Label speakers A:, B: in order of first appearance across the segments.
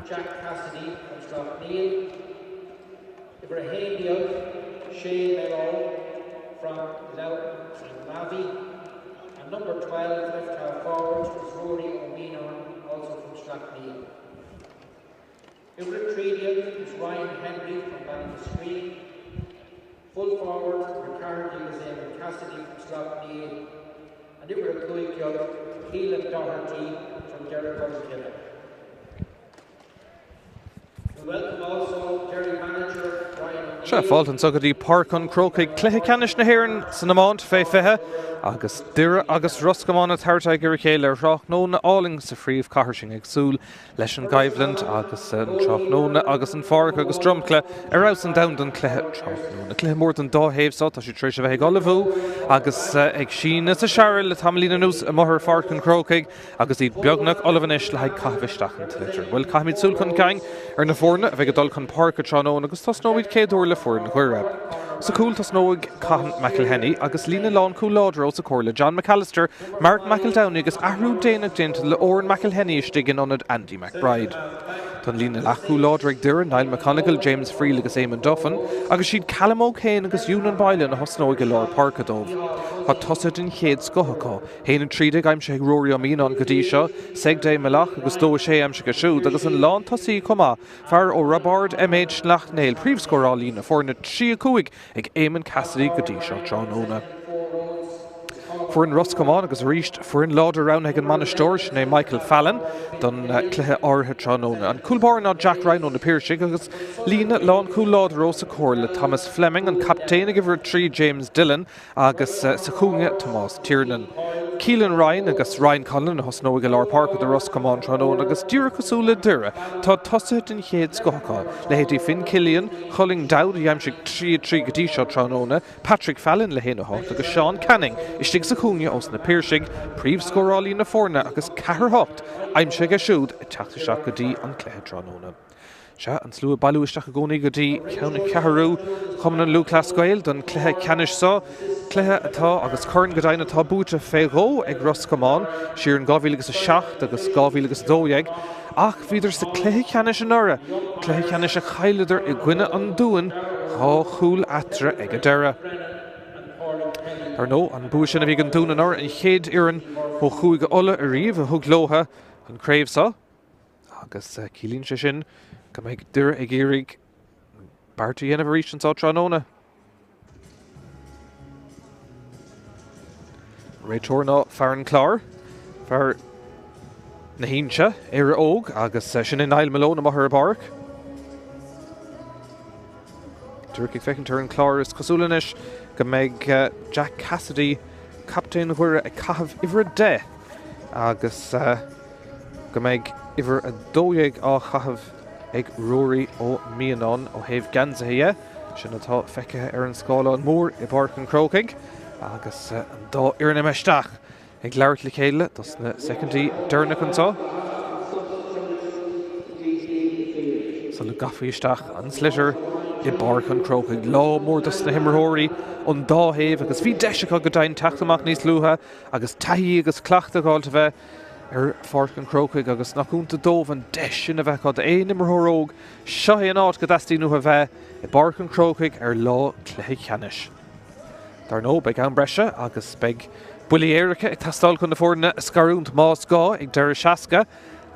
A: Jack Cassidy from Slaughtneil. Uimhir 11, Shane Mello from Lavey. And number 12, left half forward, is Rory O'Menon, also from Slaughtneil. Uimhir 13 is Ryan Henry from Ballinascreen. Full forward, McCarthy is Eamon Cassidy from Slaughtneil. And uimhir 15, Keelan Doherty from Derry We welcome also Derry manager Brian
B: Sea, fáilte anseo go dtí Páirc an Chrócaigh, cluiche ceannais na hÉireann san iomáint fé 20 agus Doire agus Ros Comáin ag tabhairt aghaidh ar a chéile ar thráthnóna álainn sa phríomhchathair sinn ag súil leis an gcoimhlint agus an tráthnóna agus an pháirc agus dromchla ar fheabhas an domhain don chluiche tráthnóna. Cluiche mór don dá thaobh so, tá siad tar éis a bheith ag ullmhú agus ag síneadh sa searradh le tamaillín anuas amuigh ar Pháirc an Chrócaigh agus iad beagnach ullamh anois le haghaidh caitheamh isteach an tsliotair. Bhuel, caithfimid súil chun cinn ar na foirne a bheidh ag dul chun páirce tráthnóna agus tosnóimid céaduair le foireann Dhoire. Sa chúl tosnóidh Cathan McElhenney agus líne lánchúil láidir os a comhair le John McAllister, Mark McEldowney agus athrú déanach déanta le Odhrán McElhenney istigh in ionad Andy McBride. Tá an líne leathchúil láidir ag Doire, Niall McConaughey, James Friel agus Eamon Duffin, agus siad Callum O'Kane agus Eunan Boylan a thosnóidh i lár páirce dóibh. Tá tosaithe den chéad scoth acu, 1-13 aimsithe ag Ruairí Ó Mianáin go dtí seo, Segday Malach agus 2-6 aimsithe aige siúd, agus an lántosaí chomh maith, fear ó Roibeárd M.H. Sleacht Néill, príomhscórálaí na foirne, 3-5 ag Eamon Cassidy go dtí seo tráthnóna. Foireann Ros Comáin agus arís foireann láidir roghnaithe ag an mbainisteoir, sin é Michael Fallon, don chluiche áirithe tráthnóna. An cúl báire ná Jack Ryan ó na Piarsaigh agus líne lánchúil láidir os a comhair le Thomas Fleming, an captaen ag uimhir 3 James Dillon agus sa chúinne Tomás Tiernan. Keelan Ryan agus Ryan Conlon a thosnóidh i lár páirce do Ros Comáin tráthnóna agus díreach cosúil le Doire, tá tosaithe den chéad scoth acu, leithéidí Finn Killian, Chulainn Dowd a d'aimsigh 3 3 go dtí seo tráthnóna, Patrick Fallon le 1 8 agus Seán Canning istigh sa chúinne ós na Piarsaigh, príomhscórálaí na foirne agus 4 8 aimsithe aige siúd ag teacht isteach go dtí an cluiche tráthnóna. Sea, an slua ag bailiú isteach i gcónaí go dtí ceanncheathrú Chumann an Lúthchleas Gael don chluiche ceannais seo, cluiche atá, agus corn go deimhin, atá buaite fé dhó ag Ros Comáin, siar in 2007 agus 2012, ach bhíodar sa chluiche ceannais anuraidh, cluiche ceannais a chailleadar i gcoinne an Dúin, dhá chúl eatarthu ag an deireadh. Ar ndóigh, an bua sin a bhí ag an Dún anuraidh, an chéad fhoireann ó Chúige Uladh ariamh a thug leotha an chraobh seo. Agus ciallaíonn sé sin go mbeidh Doire ag iarraidh beart a dhéanamh arís anseo tráthnóna. Réiteoir ná fear an Chláir, fear na hInse, Éire Óg, agus sin é Niall Malone amuigh ar an bpáirc. Díreach ag féachaint ar an chlár, is cosúil anois go mbeidh Jack Cassidy, captaen Dhoire, ag caitheamh uimhir 10 agus go mbeidh uimhir 12 á chaitheamh ag Ruairí Ó Mianáin ó thaobh geansaithe dhe. Sin atá feicthe ar an scáileán mór i bPáirc an Chrócaigh agus an dá fhoireann imithe isteach ag labhairt le chéile dos na soicindí deireanacha anseo sula gcaithfí isteach an sliotar i bPáirc an Chrócaigh. Lá mór dos na himreoirí ón dá thaobh agus bhí deis acu go deimhin teacht amach níos luaithe agus taithí agus cleachtadh a fháilt a bheith ar Pháirc an Chrócaigh agus nach iontach dóibh an deis sin a bheith acu d'aon imreoir óg. Seo é an áit go dteastaíonn uathu a bheith i bPáirc an Chrócaigh ar lá cluiche ceannais. Dar ndóigh, beidh am breise agus beidh buillí éirice ag teastáil chun na foirne a scarúint más gá ag deireadh 60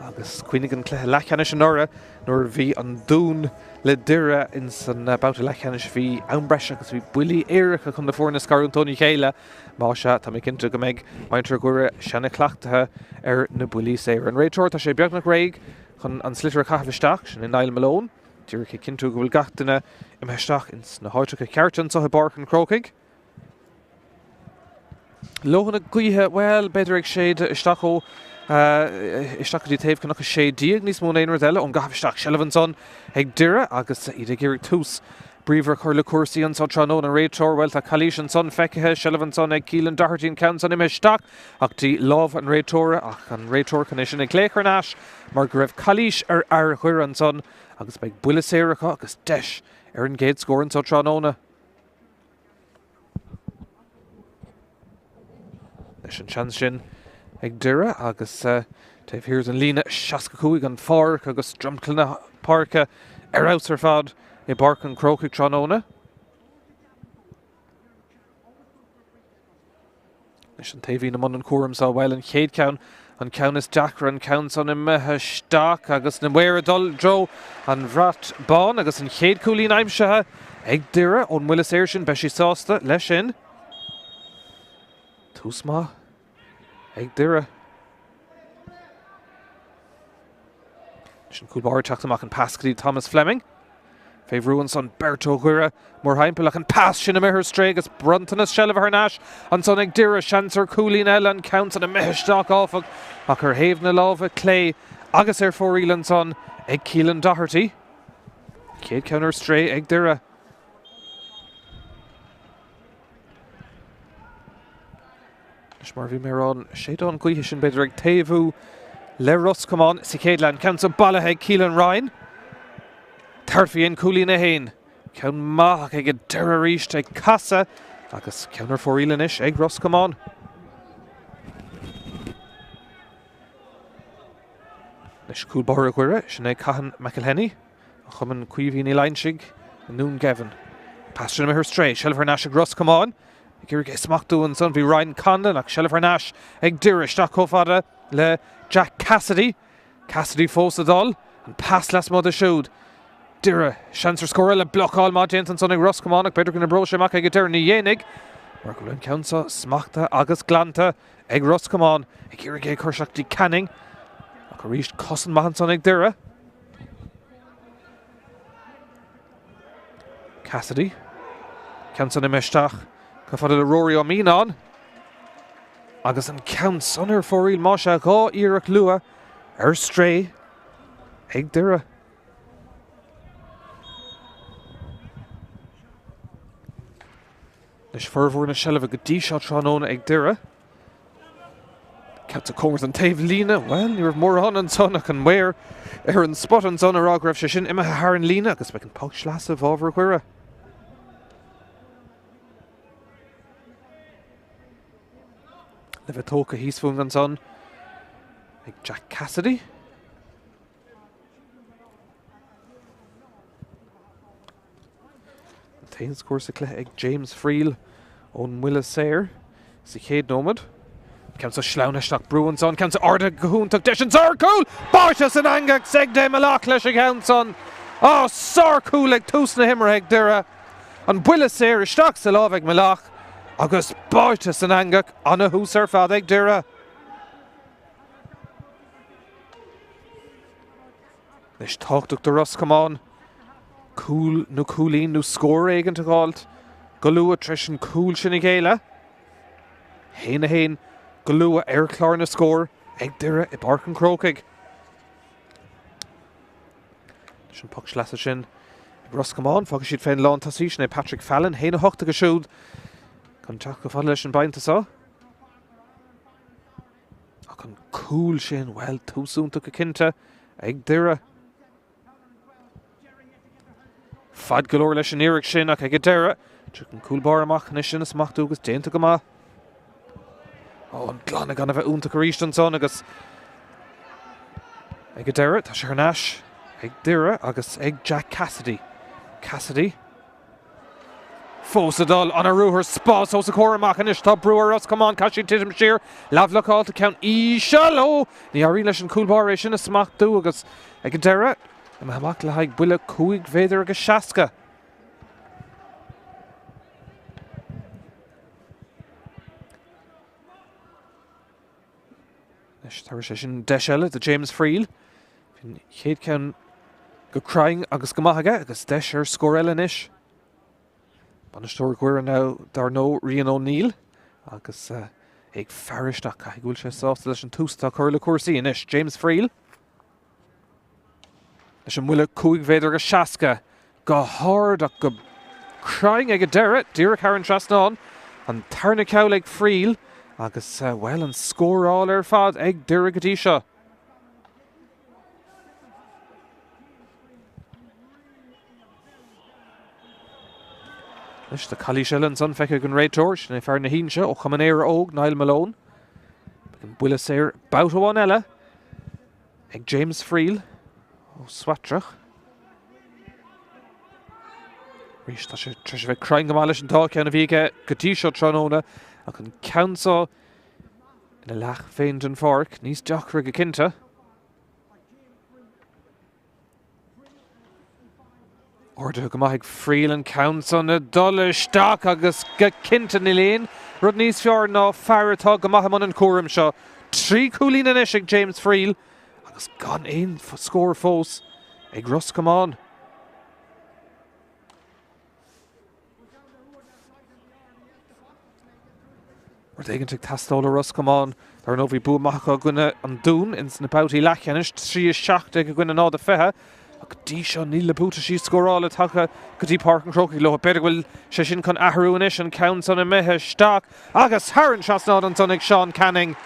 B: agus cuimhnigh an cluiche leathcheannais anuraidh nuair a bhí an Dún le Doire ins an babhta leathcheannais bhí am breise agus bhí buillí éirice chun na foirne a scarúint óna chéile. Más ea, tá mé cinnte go mbeidh muintir Dhoire seana-chleachtaithe ar na buillí saora. An réiteoir, tá sé beagnach réidh chun an sliotar a chaitheamh isteach, sin é Niall Malone. Díreach ag cinntiú go bhfuil gach duine imithe isteach ins na háiteacha cearta anseo i bPáirc an Chrócaigh. Leoithne gaoithe, bhuel, b'fhéidir ag séideadh isteach ó isteach go dtí taobh Cnoc 16 níos mó ná aon rud eile ón gcaitheamh isteach. Seilbh ansan ag Doire agus iad ag iarraidh tús bríomhar a chur le cúrsaí anso tráthnóna. An réiteoir, bhuel, tá calaois ansan feicthe, seilbh ansan ag Keelan Doherty, an ceann san imithe isteach ach dtí lámh an réiteora ach an réiteoir chun é sin a ghlaoch thar n-ais mar go raibh calaois ar fhear Dhoire ansan agus beidh buille saor acu agus deis ar an gcéad scór anso tráthnóna. Leis an seans sin ag Doire agus. Taobh thiar den líne 65 an pháirc agus dromchla na páirce ar fheabhas ar fad i bPáirc an Chrócaigh tráthnóna. Anois an taobhlíne i mbun an chúraim seo, bhuel, an chéad cheann, an ceann is deacra, an ceann san imithe isteach agus na maoir ag dul i dtreo an bhrait bán agus an chéad chúilín aimsithe ag Doire ón mbuille saor sin, beidh siad sásta leis sin. Tús maith ag Doire. Anois an cúl báire ag teacht amach an pas go dtí Thomas Fleming. Fé bhrú ansan beirt ó Dhoire mórthimpeall ach an pas sin imithe ar strae agus bronntanas seilbhe thar n-ais ansan ag Doire. Seans ar chúilín eile, an ceann san imithe isteach áfach ach ar thaobh na láimhe clé agus ar fóraoil ansan ag Keelan Doherty. Chéad ceann ar strae ag Doire. Anois mar a bhí mé ag rá, an séideán gaoithe sin b'fhéidir ag taobhú le Ros Comáin sa chéad leath. An ceann seo bailithe ag Keelan Ryan. Tabhairt faoi cúilín a haon. Ceann maith ach ag an deireadh arís ag casadh agus ceann ar fóraoil anois ag Ros Comáin. Anois cúl báire Dhoire, sin é Cathan McElhenney. Ó Chumann Caoimhín Uí Loingsigh i nDún Geimhin. Pas sin imithe ar strae. Seilbh thar n-ais ag Ros Comáin. Ag iarraidh é smachtú ansan bhí Ryan Conlon ach seilbh thar n-ais ag Doire. Isteach chomh fada le Jack Cassidy. Cassidy fós ag dul. An pas lasmuigh de siúd. Doire, seans ar scór eile. Blocáil maith déanta ansan ag Ros Comáin ach b'fhéidir go n-oibreoidh sé amach ag an deireadh. Ní dhéanfaidh mar go bhfuil an ceann seo smachtaithe agus glanta ag Ros Comáin. Ag iarraidh é a chur isteach dtí Canning ach arís cosaint maith ansan ag Doire. Cassidy. Ceann san imithe isteach. Chomh fada le Rory Ó Mianáin. Agus an ceann san ar fóraoil más ea 2 iarracht luath ar strae ag Doire. Anois formhór na seilbhe go dtí seo tráthnóna ag Doire. Ceann seo cóngarach don taobh líne, bhuel, ní raibh mórán ansan ach an maor ar an spot ansan a rá go raibh sé sin imithe thar an líne agus beidh an poc sleasa i bhfabhar Dhoire. Le bheith tógtha thíos fúinn ansan ag Jack Cassidy. An t-aon scór sa chluiche ag James Friel ón mbuille saor sa chéad nóiméad. Ceann seo sleamhnaithe isteach brú ansan, ceann seo ardaithe go hiontach, deis an sárchúl! Báite san eangach Segde Malach leis an gceann san. Á, sárchúl ag tús na himeartha ag Doire. An buille saor isteach sa lámh ag Malach agus báite san eangach, ana-thús ar fad ag Doire. Anois tábhachtach do Ros Comáin cúl nó cúilín nó scór éigint a dh'fháilt go luath tar éis an cúl sin a ghéilleadh. 1, 1 go luath ar chlár na scór ag Doire i bPáirc an Chrócaigh. Leis an poc sleasa sin ag Ros Comáin, fágfaidh siad fén lántosaí, sin é Patrick Fallon, 1, 8 aige siúd chun teacht chomh fada leis an bpointe seo. Ach an cúl sin, bhuel, tús iontach go cinnte ag Doire. Fad go leor leis an iarracht sin ach ag an deireadh, tiocfaidh an cúl báire amach anois sin a smachtú agus déanta go maith. Ó, an glanadh gan a bheith iontach arís ansan agus ag an deireadh, tá sé thar n-ais ag Doire agus ag Jack Cassidy. Cassidy. Fós ag dul, ana ruathar, spás os a chomhair amach anois, tá brú ar Ros Comáin, caithfidh siad titim siar, leathbhlocáilte, ceann íseal, ó! Ní éiríonn leis an cúl báire é sin a smachtú agus ag an deireadh, imithe amach le haghaidh buille 5 mhéadar agus 60. Anois tabharfaidh sé sin deis eile do James Friel. Bhí an chéad ceann go cruinn agus go maith aige agus deis ar scór eile anois. Bainisteoir Dhoire now dar ndóigh Rian O'Neill agus é ag faire isteach. Caithfidh go bhfuil sé sásta leis an tús atá curtha le cúrsaí anois. James Friel. Leis an mbuille 5 mhéadar agus 60, go hard ach go cruinn ag an deireadh, díreach thar an trasnán. An tarna ceall ag Friel agus, bhuel, an scóráil ar fad ag Doire go dtí seo. Anois tá calaois eile ansan feicthe ag an réiteoir, sin é fear na hInse ó Chumann Éire Óg, Niall Malone. Beidh an buille saor babhta amháin eile. Ag James Friel ó Swatragh. Arís tá sé tar éis a bheith cruinn go maith leis an dá cheann a bhí aige go dtí seo tráthnóna ach an ceann seo ina leath féin den pháirc níos deacra go cinnte. Ardaithe go maith ag Friel an ceann san ag dul isteach agus go cinnte níl aon rud níos fearr ná fear atá go maith i mbun an chúraim seo. 3 chúilín anois ag James Friel agus gan aon scór fós ag Ros Comáin. Rud éigin ag teastáil ó Ros Comáin. Dar ndóigh bhí bua maith acu i gcoinne an Dúin ins na babhtaí leathcheannais, 3-17 i gcoinne 0-20. Ach go dtí seo níl na buataisí scórála tagtha go dtí Páirc an Chrócaigh leo. B'fhéidir go bhfuil sé sin chun athrú anois, an ceann san imithe isteach agus thar an trasnán ansan ag Seán Canning.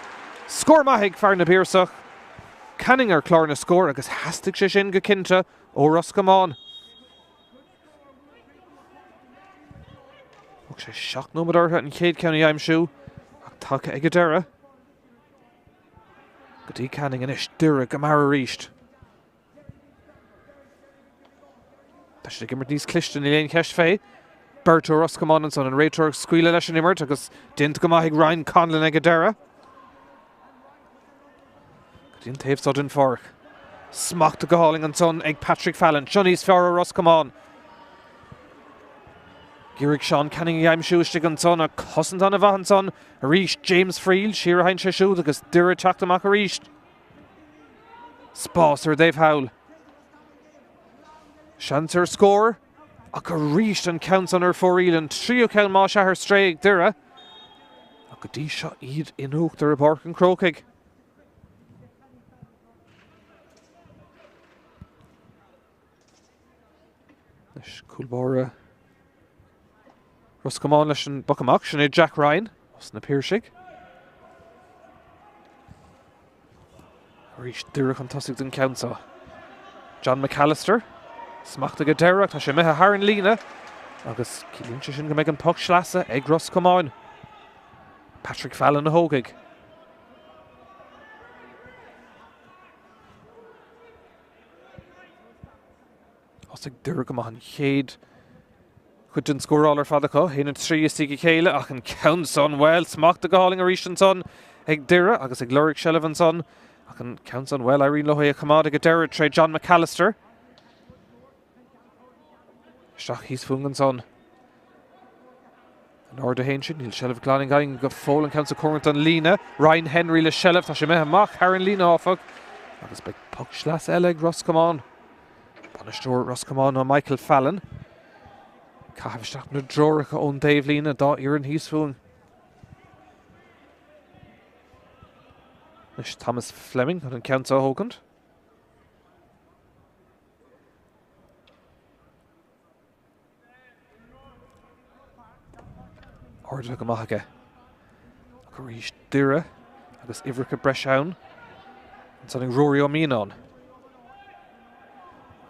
B: Scór maith ag fear na bPiarsach. Canning ar chlár na scór agus theastaigh sé sin go cinnte ó Ros Comáin. Thóg sé 7 nóiméad orthu an chéad ceann a aimsiú ach tagtha ag an deireadh. Go dtí Canning anois, Doire go mear arís. Tá siad ag imirt níos cliste, níl aon cheist fé. Beirt ó Ros Comáin ansan, an réiteoir ag scaoileadh leis an imirt agus déanta go maith ag Ryan Conlon ag an deireadh. Go dtí an taobh seo den pháirc. Smachtaithe go hálainn ansan ag Patrick Fallon. Seo níos fearr ó Ros Comáin. Ag iarraidh Seán Canning a aimsiú istigh ansan ach cosaint an-mhaith ansan. Arís James Friel, siar a théann sé siúd agus Doire ag teacht amach arís. Spás ar an dtaobh thall. Seans ar scór ach arís an ceann san ar fóraoil, an tríú ceann más ea ar strae ag Doire. Ach go dtí seo iad in uachtar i bPáirc an Chrócaigh. Anois cúl báire Ros Comáin leis an bpoc amach, sin é Jack Ryan os na Piarsaigh. Arís Doire chun tosaigh don cheann seo. John McAllister, smachtaithe ag an deireadh, tá sé imithe thar an líne agus ciallaíonn sé sin go mbeidh an poc sleasa ag Ros Comáin. Patrick Fallon a thógfaidh. Thosaigh Doire go maith an chéad chuid den scóráil ar fad acu, 1-3 istigh a chéile ach an ceann san, bhuel, smachtaithe go hálainn arís ansan ag Doire agus ag lorg seilbh ansan ach an ceann san, bhuel, éiríonn leo é a choimeád ag an deireadh tré John McAllister. Isteach thíos fúinn ansan. In airde a théann siad, níl seilbh glan againn go fóill an ceann san cóngarach don líne. Ryan Henry le seilbh, tá sé imithe amach thar an líne áfach agus beidh poc sleasa eile ag Ros Comáin. Bainisteoir Ros Comáin ná Michael Fallon. Caitheamh isteach na dtreoracha ón dtaobhlíne dá fhoireann thíos fúinn. Anois Thomas Fleming chun an ceann seo a thógaint. Ardaithe go maith aige. Ach arís Doire agus uimhreacha breise ann. Ansan ag Ruairí Ó Mianáin.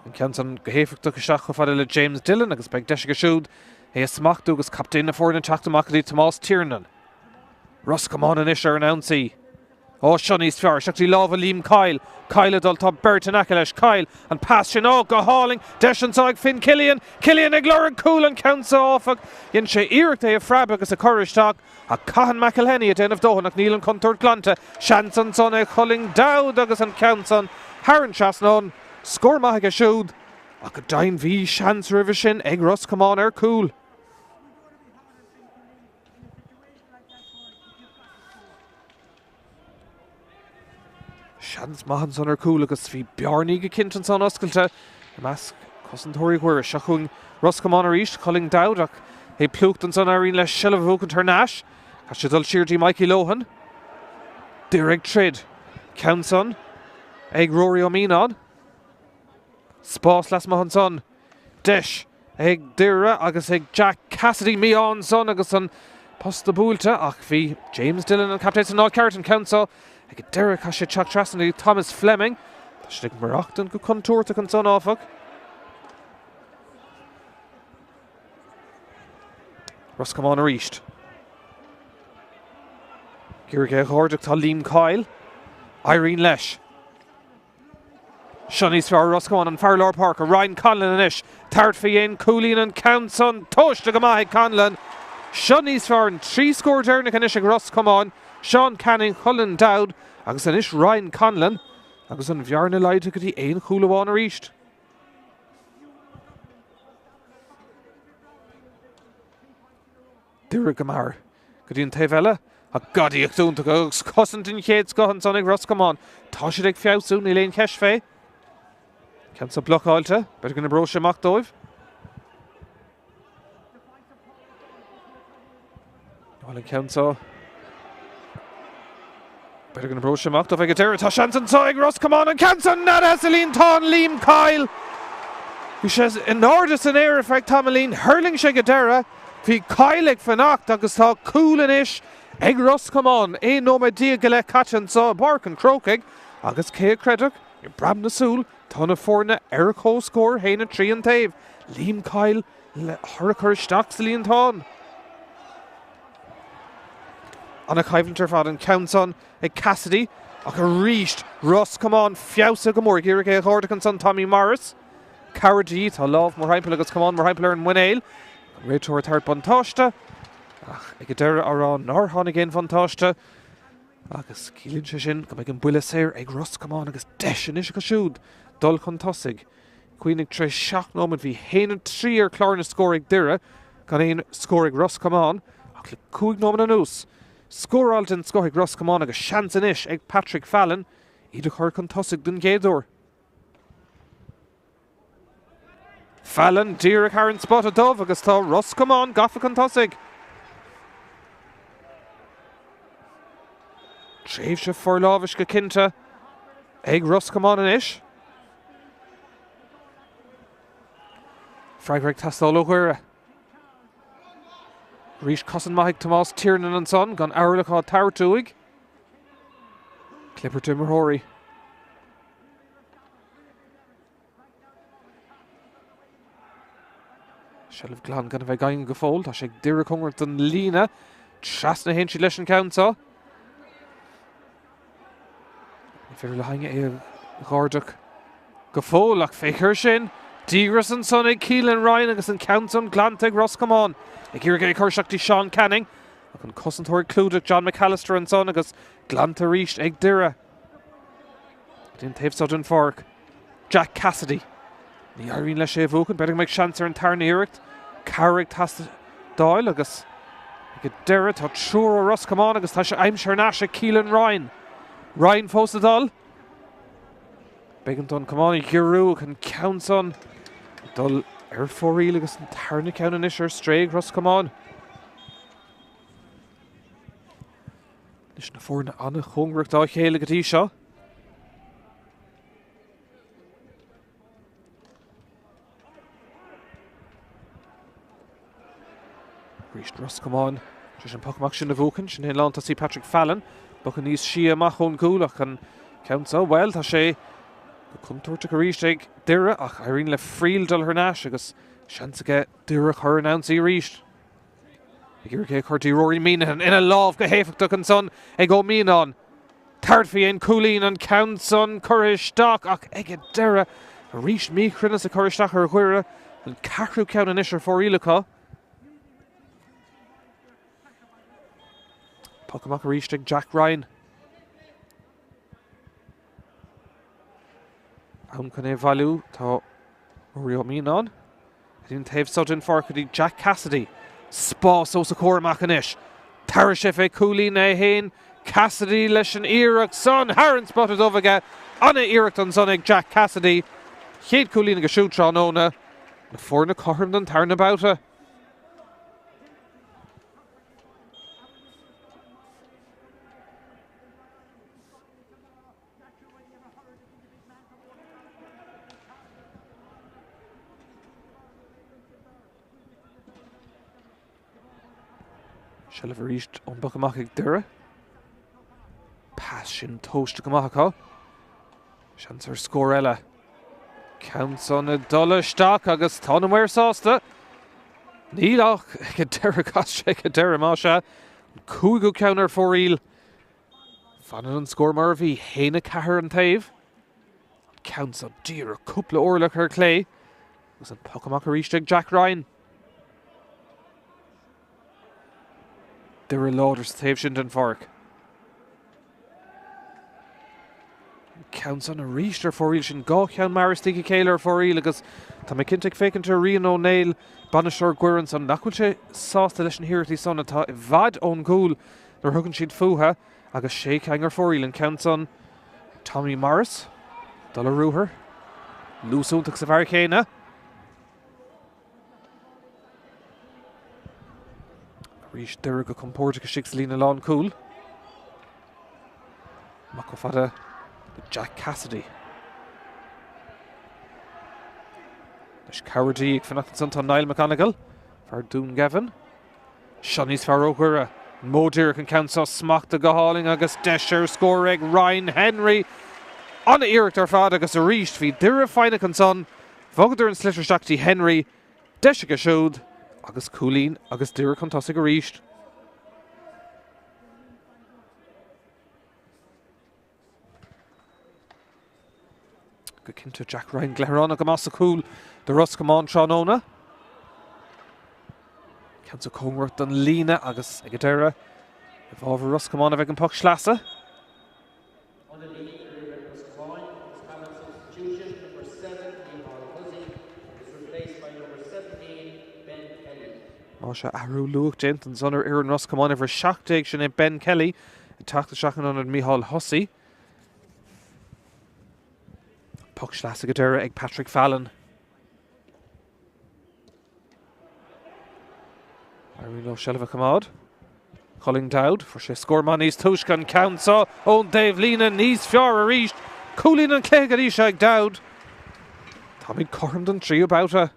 B: An ceann san go héifeachtach isteach chomh fada le James Dillon agus beidh deis aige siúd é a smachtú agus captaen na foirne ag teacht amach go dtí Tomás Tiernan. Ros Comáin anois ar an ionsaí. Ó, seo níos fearr. Isteach go dtí lámha Liam Kyle. Kyle ag dul, tá beirt in aice leis. Kyle, an pas sin, ó, go hálainn. Deis anseo ag Finn Killian. Killian ag lorg cúl an ceann seo, áfach. Dhein sé iarracht é a phreabadh agus a chur isteach, ach caitheann McElhenney ag déanamh dóthain ach níl an chontúirt glanta. Seans ansan ag Chulainn Dowd agus an ceann san thar an trasnán. Scór maith aige siúd, ach go deimhin bhí seans roimhe sin ag Ros Comáin ar chúl. Seans maith ansan ar cúl agus bhí bearnaí go cinnte ansan oscailte i measc cosantóirí Dhoire. Seo chugainn Ros Comáin arís, Chulainn Dowd ach é plúchta ansan éiríonn leis seilbh a bhuachaint thar n-ais. Caithfidh sé dul siar dtí Mikey Lohan. Doire ag troid. Ceann san ag Rory Ó Mianáin. Spás lasmuigh ansan. Deis ag Doire agus ag Jack Cassidy. Mí-ádh ansan agus an posta buailte ach bhí James Dillon, an captaen, san áit ceart an ceann seo. Ag an deireadh caithfidh sé teacht trasna go dtí Thomas Fleming. Tá siad ag maireachtaint go contúirteach ansan áfach. Ros Comáin arís. Ag iarraidh é a dh'ardú tá Liam Kyle. Éiríonn leis. Seo níos fearr Ros Comáin, an fear lár páirce, Ryan Conlon anois, tabhairt faoi dhéin cúilín an ceann san, tomhaiste go maith ag Conlon. Seo níos fearr, an 3 scór deireanach anois ag Ros Comáin, Seán Canning, Colin Dowd agus anois Ryan Conlon agus an bhearna laghdaithe go dtí aon chúl amháin arís. Doire go mear go dtí an taobh eile ach gadaíocht iontach agus cosaint den chéad scoth ansan ag Ros Comáin. Tá siad ag feabhsú, níl aon cheist fé. Ceann seo blocáilte, b'fhéidir go n-oibreoidh sé amach dóibh. Bhuel an ceann seo. B'fhéidir go n-oibreoidh sé amach dóibh ag an deireadh. Tá seans anseo ag Ros Comáin an ceann seo neadaithe sa líontán Liam Kyle. Bhí sé in airde san aer ar feadh tamaillín, thuirling sé go deireadh. Bhí Kyle ag fanacht agus tá cúl anois ag Ros Comáin. 11 nóiméad go leith caite anseo i bPáirc an Chrócaigh agus cé a chreidfeadh, i bpreab na súl, tá na foirne ar comhscór, 1-3 an taobh. Liam Kyle le thor a chur isteach sa líontán. Ana-choimhlint ar fad an ceann san ag Cassidy ach arís Ros Comáin feabhsaithe go mór ag iarraidh é a dh'ardach ansan Tommy Morris. Cabhair de dhíth, tá lámh mórthimpeall agus camán mórthimpeall ar an muinéal. An réiteoir ag tabhairt buntáiste ach ag an deireadh á rá nár tháinig aon bhuntáiste agus ciallaíonn sé sin go mbeidh an buille saor ag Ros Comáin agus deis anois acu siúd dul chun tosaigh. Cuimhnigh, tar éis 7 nóiméad bhí 1-3 ar chlár na scór ag Doire, gan aon scór ag Ros Comáin ach le 5 nóiméad anuas, scóráil den scoth ag Ros Comáin agus seans anois ag Patrick Fallon iad a chur chun tosaigh den gcéad uair. Fallon díreach thar an spota dubh agus tá Ros Comáin gafa chun tosaigh. Tréimhse forlámhais go cinnte ag Ros Comáin anois. Freagra ag teastáil ó Dhoire. Arís cosaint maith ag Tomás Tiernan ansan, gan orlach á tabhairt uaidh. Clibirt imreoirí. Seilbh glan gan a bheith ag éinne go fóill. Tá sé ag Doire cóngarach don líne. Trasna a théann siad leis an ceann seo. Ní féidir le héinne é a dh'ardach go fóill ach féach air sin. Díograis ansan ag Keelan Ryan agus an ceann san glanta ag Ros Comáin. Ag iarraidh é a chur isteach dtí Seán Canning ach an cosantóir ag clúdach John McAllister ansan agus glanta arís ag Doire. Go dtí an taobh seo den pháirc. Jack Cassidy. Ní éiríonn leis é a bhuachan. B'fhéidir go mbeidh seans ar an tarna iarracht. Cabhair ag teastáil agus ag an deireadh tá triúr ó Ros Comáin agus tá sé aimsithe thar n-ais ag Keelan Ryan. Ryan fós ag dul. B'éigean don camán a ghiorrú ach an ceann san ag dul ar fóraoil agus an tarna ceann anois ar strae ag Ros Comáin. Anois na foirne an-chóngarach dá chéile go dtí seo. Arís Ros Comáin tar éis an poc amach sin a bhuachan, sin é an lántosaí Patrick Fallon. Bogtha níos sia amach ón gcúl ach an ceann seo, bhuel, tá sé go contúirteach arís ag Doire ach éiríonn le Friel dul thar n-ais agus seans aige Doire a chur in ionsaí arís. Ag iarraidh é a chur dtí Rory Meenahan ina lámh go héifeachtach ansan ag Ó Mianáin. Tabhairt faoi dhéin cúilín an ceann san curtha isteach ach ag an deireadh arís míchruinneas ag cur isteach ar Dhoire. An ceathrú ceann anois ar fóraoil acu. Poc amach arís ag Jack Ryan. Am chun é a bhailiú tá Rory Ó Mianáin. Go dtí an taobh seo den pháirc go dtí Jack Cassidy. Spás os a chomhair amach anois. Tabharfaidh sé fé chúilín é fhéin. Cassidy leis an iarracht san thar an spota dubh aige. Ana-iarracht ansan ag Jack Cassidy. Chéad chúilín aige siúd tráthnóna. Na foirne cothrom don tarna babhta. Seilbh arís ón bpoc amach ag Doire. Pas sin tomhaiste go maith acu. Seans ar scór eile. Ceann san ag dul isteach agus tá na maoir sásta. Níl ach ag an deireadh chas sé ag an deireadh más ea. An cúigiú ceann ar fóraoil. Fanann an scór mar a bhí, 1-4 an taobh. Ceann seo díreach cúpla orlach ar clé agus an poc amach arís ag Jack Ryan. Doire láidir sa taobh sin den pháirc. Ceann san arís ar fóraoil sin 2 cheann mear istigh a chéile ar fóraoil agus tá mé cinnte ag féachaint ar Rian Ó Néill, bainisteoir Dhoire ansan, nach bhfuil sé sásta leis na hiarrachtaí san atá i bhfad ón gcúl nuair a thugann siad fúthu agus 6 cheann ar fóraoil an ceann san Tommy Morris dul ar ruathar. Luas iontach sa bhfear chéanna. Arís Doire go compordach istigh sa líne lánchúil. Amach chomh fada le Jack Cassidy. Anois cabhair de dhíth ag fanacht ansan tá Niall McGonigle, fear Dún Geimhin. Seo níos fearr ó Dhoire. An modh díreach an ceann seo smachtaithe go hálainn agus deis ar scór ag Ryan Henry. An-iarracht ar fad agus arís bhí Doire foighneach ansan. Bhogadar an sliotar isteach dtí Henry. Deis aige siúd agus cúilín agus Doire chun tosaigh arís. Go cinnte Jack Ryan gleithránach go maith sa chúl do Ros Comáin tráthnóna. Ceann seo cóngarach don líne agus ag an deireadh i bhfabhar Ros Comáin a bheidh an poc sleasa. Más ea athrú luath déanta ansan ar fhoireann Ros Comáin uimhir 17 sin é Ben Kelly ag teacht isteach in ionad Micheál Hussey. Poc sleasa go deireadh ag Patrick Fallon. Éiríonn leo seilbh a choimeád. Colin Dowd, fuair sé scór maith níos túisce an ceann seo ón dtaobhlíne níos fearr arís. Cúilín an chluiche go dtí seo ag Dowd. Táimid cothrom don tríú babhta.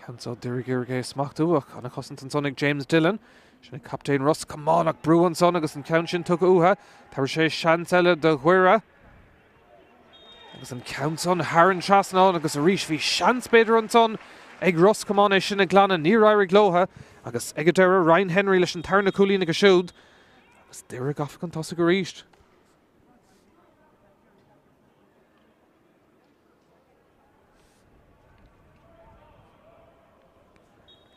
B: Ceann seo Doire ag iarraidh é a smachtú ach an-chosaint ansan ag James Dillon. Sin é captaen Ros Comáin ach brú ansan agus an ceann sin tugtha uathu. Tabharfaidh sé seans eile do Dhoire. Agus an ceann san thar an trasnán agus arís bhí seans b'fhéidir ansan ag Ros Comáin é sin a ghlanadh. Níor éirigh leo agus ag an deireadh Ryan Henry leis an tarna cúilín aige siúd agus Doire gafa chun tosaigh arís.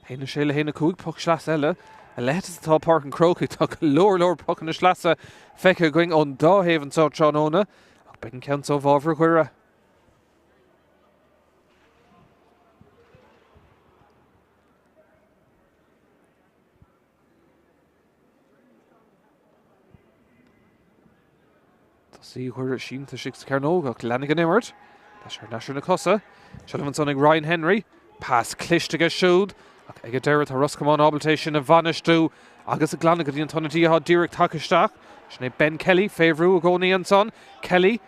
B: 1-6 le 1-5, poc sleasa eile. A leithéid is atá Páirc an Chrócaigh, tá go leor leor pocanna sleasa feicthe againn ón dá thaobh anseo tráthnóna, ach beidh an ceann seo i bhfabhar Dhoire. Tosaí Dhoire sínte istigh sa chearnóg ach leanfaidh an imirt. Tá sé thar n-ais ar na cosa. Seilbh ansan ag Ryan Henry. Pas cliste aige siúd ach ag an deireadh tá Ros Comáin ábalta é sin a bhainistiú agus a ghlanadh go dtí an t-ionadaí atá díreach tagtha isteach. Sin é Ben Kelly, fé bhrú i gcónaí ansan. Kelly.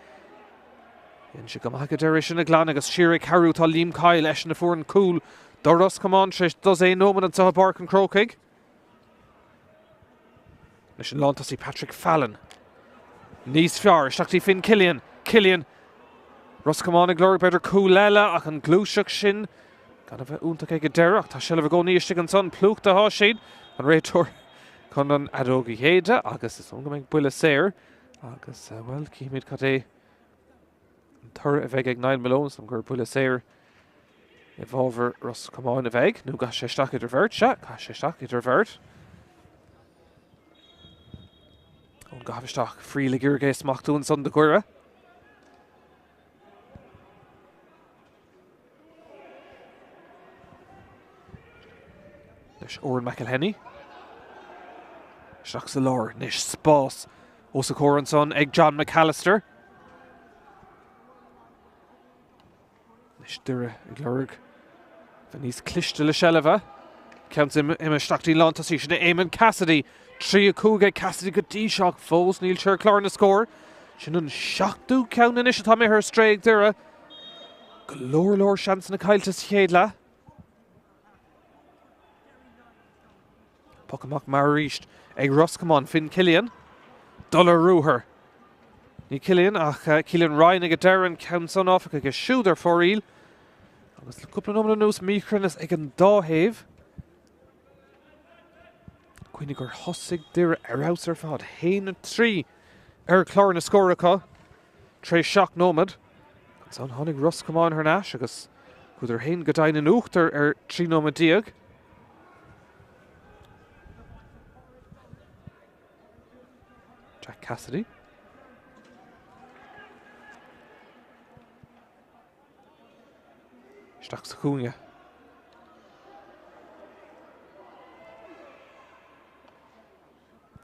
B: Dhein sé go maith ag an deireadh é sin a ghlanadh agus siar ag cabhrú tá Liam Kyle, eisean a fuair an cúl do Ros Comáin tar éis dosaen nóiméad anseo i bPáirc an Chrócaigh. Leis an lántosaí Patrick Fallon. Níos fearr, isteach dtí Finn Killian. Killian. Ros Comáin ag lorg b'fhéidir cúl eile ach an ghluaiseacht sin gan a bheith iontach ag an deireadh ach tá seilbh i gcónaí istigh ansan. Plúchta atá siad. An réiteoir chun an fheadóg a shéideadh agus is dóigh go mbeidh buille saor agus, bhuel, cífimid cad é An toradh a bheidh ag Niall Malone is gur buille saor i bhfabhar Ros Comáin a bheidh, nó gabhfaidh sé isteach idir bheirt, sea, gabhfaidh sé isteach idir bheirt. Ón gcaitheamh isteach, Friel ag iarraidh é a smachtú ansan do Dhoire. Anois Oran McElhenney. Isteach sa lár, anois spás os a chomhair ansan ag John McAllister. Anois Doire ag lorg bheith níos cliste le seilbh a. Ceann imithe isteach dtí lántosaí sin é Eamon Cassidy. 3-5 ag Cassidy go dtí seo ach fós níl sé ar chlár na scór. Sin an seachtú ceann anois atá imithe ar strae ag Doire. Go leor leor seansanna caillte sa chéad leath. Poc amach mear arís ag Ros Comáin, Finn Killian. Dul ar ruathar. Ní Killian ach Keelan Ryan ag an deireadh an ceann san áfach aige siúd ar fóraoil. Agus le cúpla nóiméad anuas míchruinneas ag an dá thaobh. Cuimhnigh gur thosaigh Doire ar fheabhas ar fad, 1-3 ar chlár na scór acu tar éis 7 nóiméad. Ansan tháinig Ros Comáin thar n-ais agus chuadar féin go deimhin in uachtar ar 13 nóiméad. Jack Cassidy. Isteach sa chúinne.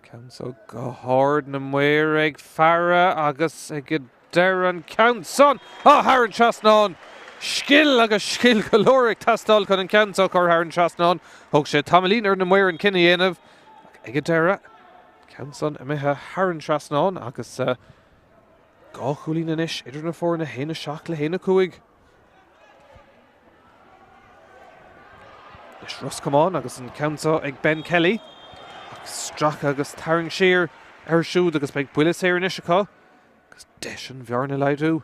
B: Ceann so go hard na maoir ag faire agus ag an deireadh an ceann san á thar an trasnán! Scil agus scil go leor ag teastáil chun an ceann so a chur thar an trasnán. Thóg sé tamaillín ar na maoir an cinneadh a dhéanamh ach ag an deireadh ceann san imithe thar an trasnán agus 2 chúilín anois idir na foirne, 1-7 le 1-5. Anois Ros Comáin agus an ceann seo ag Ben Kelly. Ach stracadh agus tarraingt siar air siúd agus beidh buille saor anois acu agus deis an bhearna a laghdú.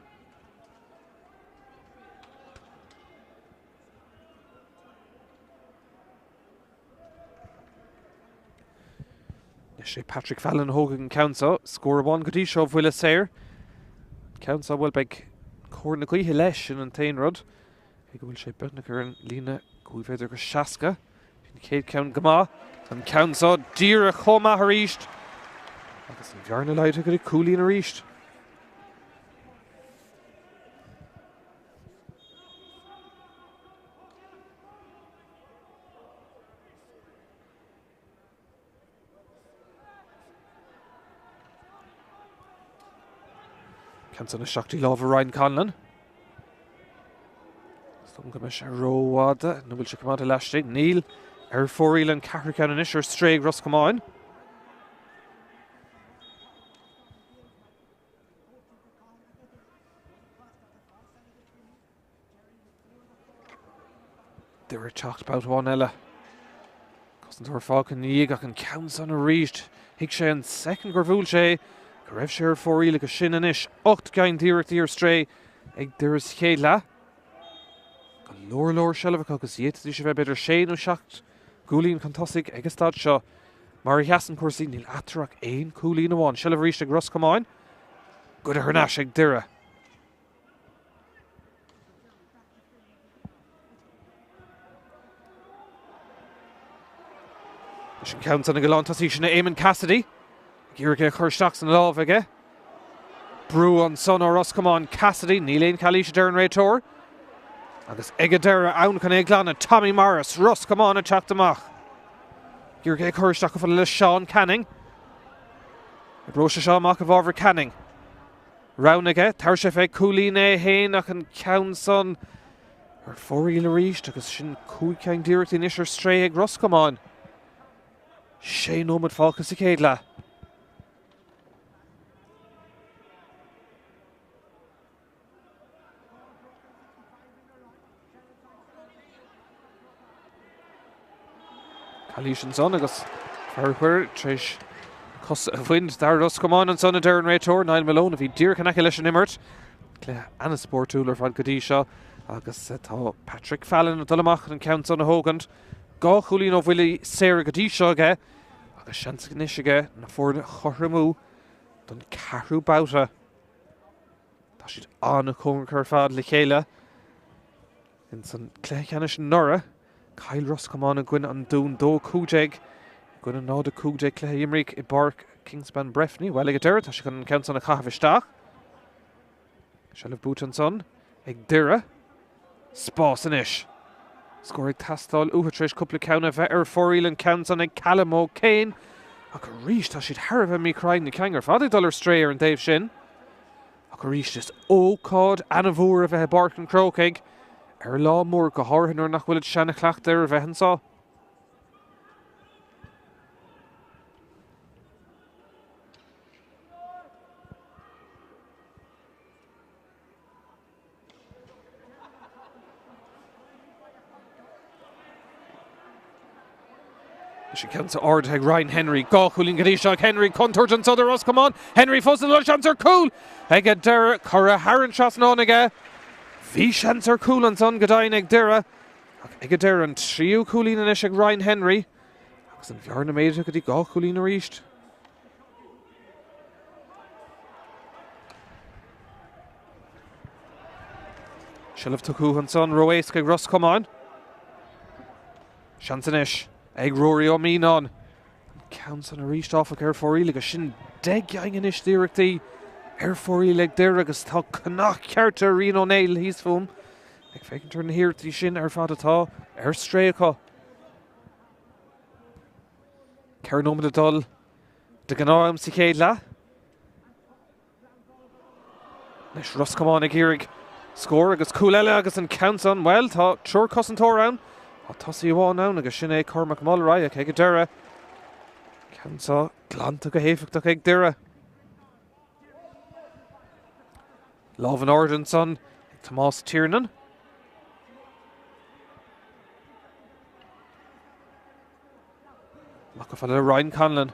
B: Anois é Patrick Fallon a thógfaidh an ceann seo. Scór amháin go dtí seo, buille saor. An ceann seo, bhuel, beidh cóir na gaoithe leis, sin an t-aon rud. Cé go bhfuil sé beagnach ar an líne 5 mhéadar agus 60. Bhí an chéad ceann go maith. An ceann seo díreach chomh maith arís. Agus an bhearna laghdaithe go dtí cúilín arís. Ceann san isteach trí lámha Ryan Conlon. Is dóigh go mbeidh sé rófhada nó bhfuil sé coimeádta laistigh? Níl. Ar fóraoil an ceathrú ceann anois ar strae ag Ros Comáin. Doire ag teacht babhta amháin eile. Cosantóir fágtha ina dhiaidh ach an ceann san arís. Thuig sé an soicind gur bhuail sé go raibh sé ar fóraoil agus sin anois 8 gceann d'iarrachtaí ar strae ag Doire sa chéad leath. Go leor leor seilbh acu agus d'fhéadfaidís a bheith b'fhéidir sé nó seacht gcúilín chun tosaigh ag an staid seo. Mar a sheasann cúrsaí níl eatarthu ach aon chúilín amháin. Seilbh arís ag Ros Comáin. Goidte thar n-ais ag Doire. Leis an ceann san ag an lántosaí sin Eamon Cassidy. Ag iarraidh é a chur isteach sna lámha aige. Brú ansan ó Ros Comáin Cassidy, níl aon chalaois a deir an réiteoir. Agus ag an deireadh ann chun é a ghlanadh Tommy Morris, Ros Comáin ag teacht amach. Ag iarraidh é a chur isteach chomh fada le Seán Canning. Oibreoidh sé seo amach i bhfabhar Canning. Rogha aige, tabharfaidh sé fé chúilín é féin ach an ceann san ar fóraoil arís agus sin 5 ceann d'iarrachtaí anois ar strae ag Ros Comáin. Sé nóiméad fágtha sa chéad leath. Calaois ansan agus fear Dhoire tar éis cos a bhaint d'fhear Ros Comáin ansan a deir an réiteoir, Niall Malone, a bhí díreach in aice leis an imirt. Cluiche an-spórtúil ar fad go dtí seo agus tá Patrick Fallon ag dul amach chun an ceann san a thógaint. 2 chúilín ó bhuillí saora go dtí seo aige agus seans anois aige na foirne a chothromú don ceathrú babhta. Tá siad an-chóngarach ar fad le chéile. Ins an cluiche ceannais anuraidh, chaill Ros Comáin i gcoinne an Dúin 2-15 i gcoinne 0-15 cluiche a imríodh i bPáirc Kingspan Breffni. Bhuel, ag an deireadh, tá sé chun an ceann san a chaitheamh isteach. Seilbh buaite ansan ag Doire. Spás anois. Scór ag teastáil uathu tar éis cúpla ceann a bheith ar fóraoil, an ceann san ag Callum O'Kane. Ach arís tá siad thar a bheith míchruinn, na cinn ar fad ag dul ar strae ar an dtaobh sin. Ach arís is ócáid ana-mhór a bheith i bPáirc an Chrócaigh ar lá mór, go háirithe nuair nach bhfuilid seana-chleachta ar a bheith anseo. Leis an ceann seo ardaithe ag Ryan Henry. 2 chúilín go dtí seo ag Henry. Contúirt anso do Ros Comáin. Henry fós ag dul seans ar chúl ag an deireadh. Curtha thar an trasnán aige. Bhí seans ar chúl ansan go deimhin ag Doire ach ag an deireadh an tríú cúilín anois ag Ryan Henry agus an bhearna méadaithe go dtí 2 chúilín arís. Seilbh tugtha ansan ró-éasca ag Ros Comáin. Seans anois ag Ruairí Ó Mianáin. An ceann san arís áfach ar fóraoil agus sin 10 gcinn anois d'iarrachtaí ar fóraoil ag Doire agus tá cnoc ceart ar Rian Ó Néill thíos fúm ag féachaint ar na hiarrachtaí sin ar fad atá ar strae acu. 4 nóiméad le dul de ghnáth-am sa chéad leath. Anois Ros Comáin ag iarraidh scór agus cúl eile agus an ceann san, bhuel, tá triúr cosantóir ann, tá tosaí amháin ann agus sin é Cormac Mulroy ach ag an deireadh, ceann seo glanta go héifeachtach ag Doire. Lámh in airde ansan ag Tomás Tiernan. Amach chomh fada le Ryan Conlon.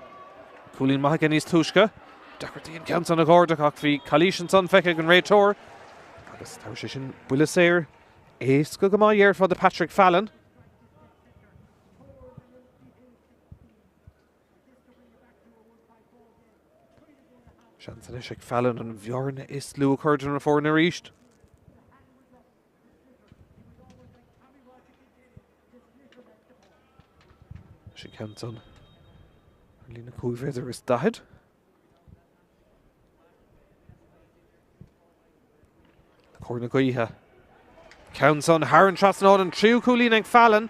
B: Cúilín maith aige níos túisce. Deacrachtaí an ceann san a dh'ardach ach bhí calaois ansan feicthe ag an réiteoir agus tabharfaidh sé sin buille saor éasca go maith dhéarfá do Patrick Fallon. Seans anois ag Fallon an bhearna is lú a chur idir na foirne arís. Sin ceann san ar líne 5 mhéadar is 40. Cóir na gaoithe. Ceann san thar an trasnán an tríú cúilín ag Fallon.